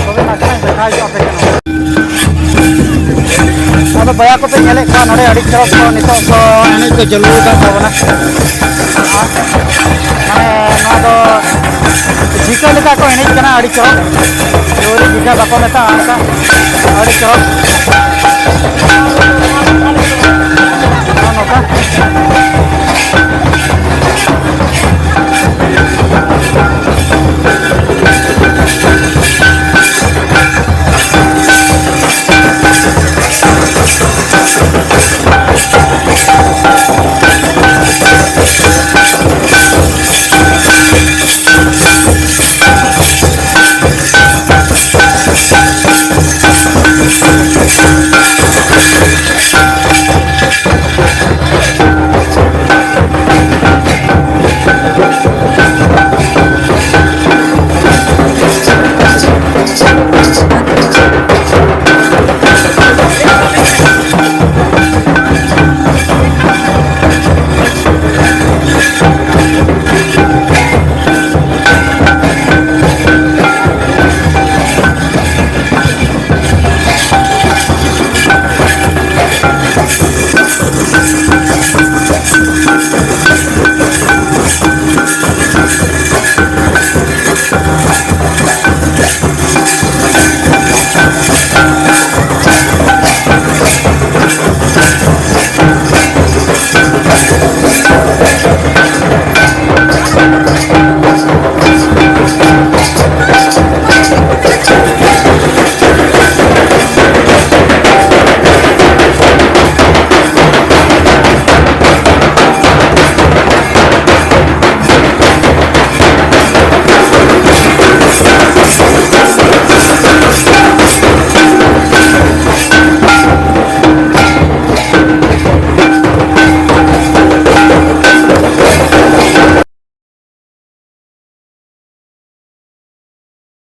ᱛᱚᱵᱮ ᱱᱟᱥᱮᱱᱟᱜ ᱫᱮᱠᱷᱟᱣ ᱧᱚᱜ ᱟᱯᱮ ᱠᱟᱱᱟ᱾ ᱟᱫᱚ ᱵᱚᱭᱦᱟ ᱠᱚᱯᱮ ᱧᱮᱞᱮᱫ ᱠᱷᱟᱱ ᱱᱚᱰᱮ ᱟᱹᱰᱤ ᱪᱚᱨᱚᱠ ᱠᱚ ᱱᱤᱛᱚᱜ ᱠᱚ ᱮᱱᱮᱡ ᱠᱚ ᱪᱟᱹᱞᱩ ᱟᱠᱟᱫ ᱛᱟᱵᱚᱱᱟ᱾ ᱢᱟᱱᱮ ᱱᱚᱣᱟ ᱫᱚ ᱡᱷᱤᱠᱟᱹ ᱞᱮᱠᱟ ᱠᱚ ᱮᱱᱮᱡ ᱠᱟᱱᱟ, ᱟᱹᱰᱤ ᱪᱚᱨᱚᱠ᱾ ᱡᱳᱨ ᱡᱷᱤᱠᱟᱹ ᱵᱟᱠᱚ ᱢᱮᱛᱟᱜᱼᱟ ᱚᱱᱠᱟ, ᱟᱹᱰᱤ ᱪᱚᱨᱚᱠ᱾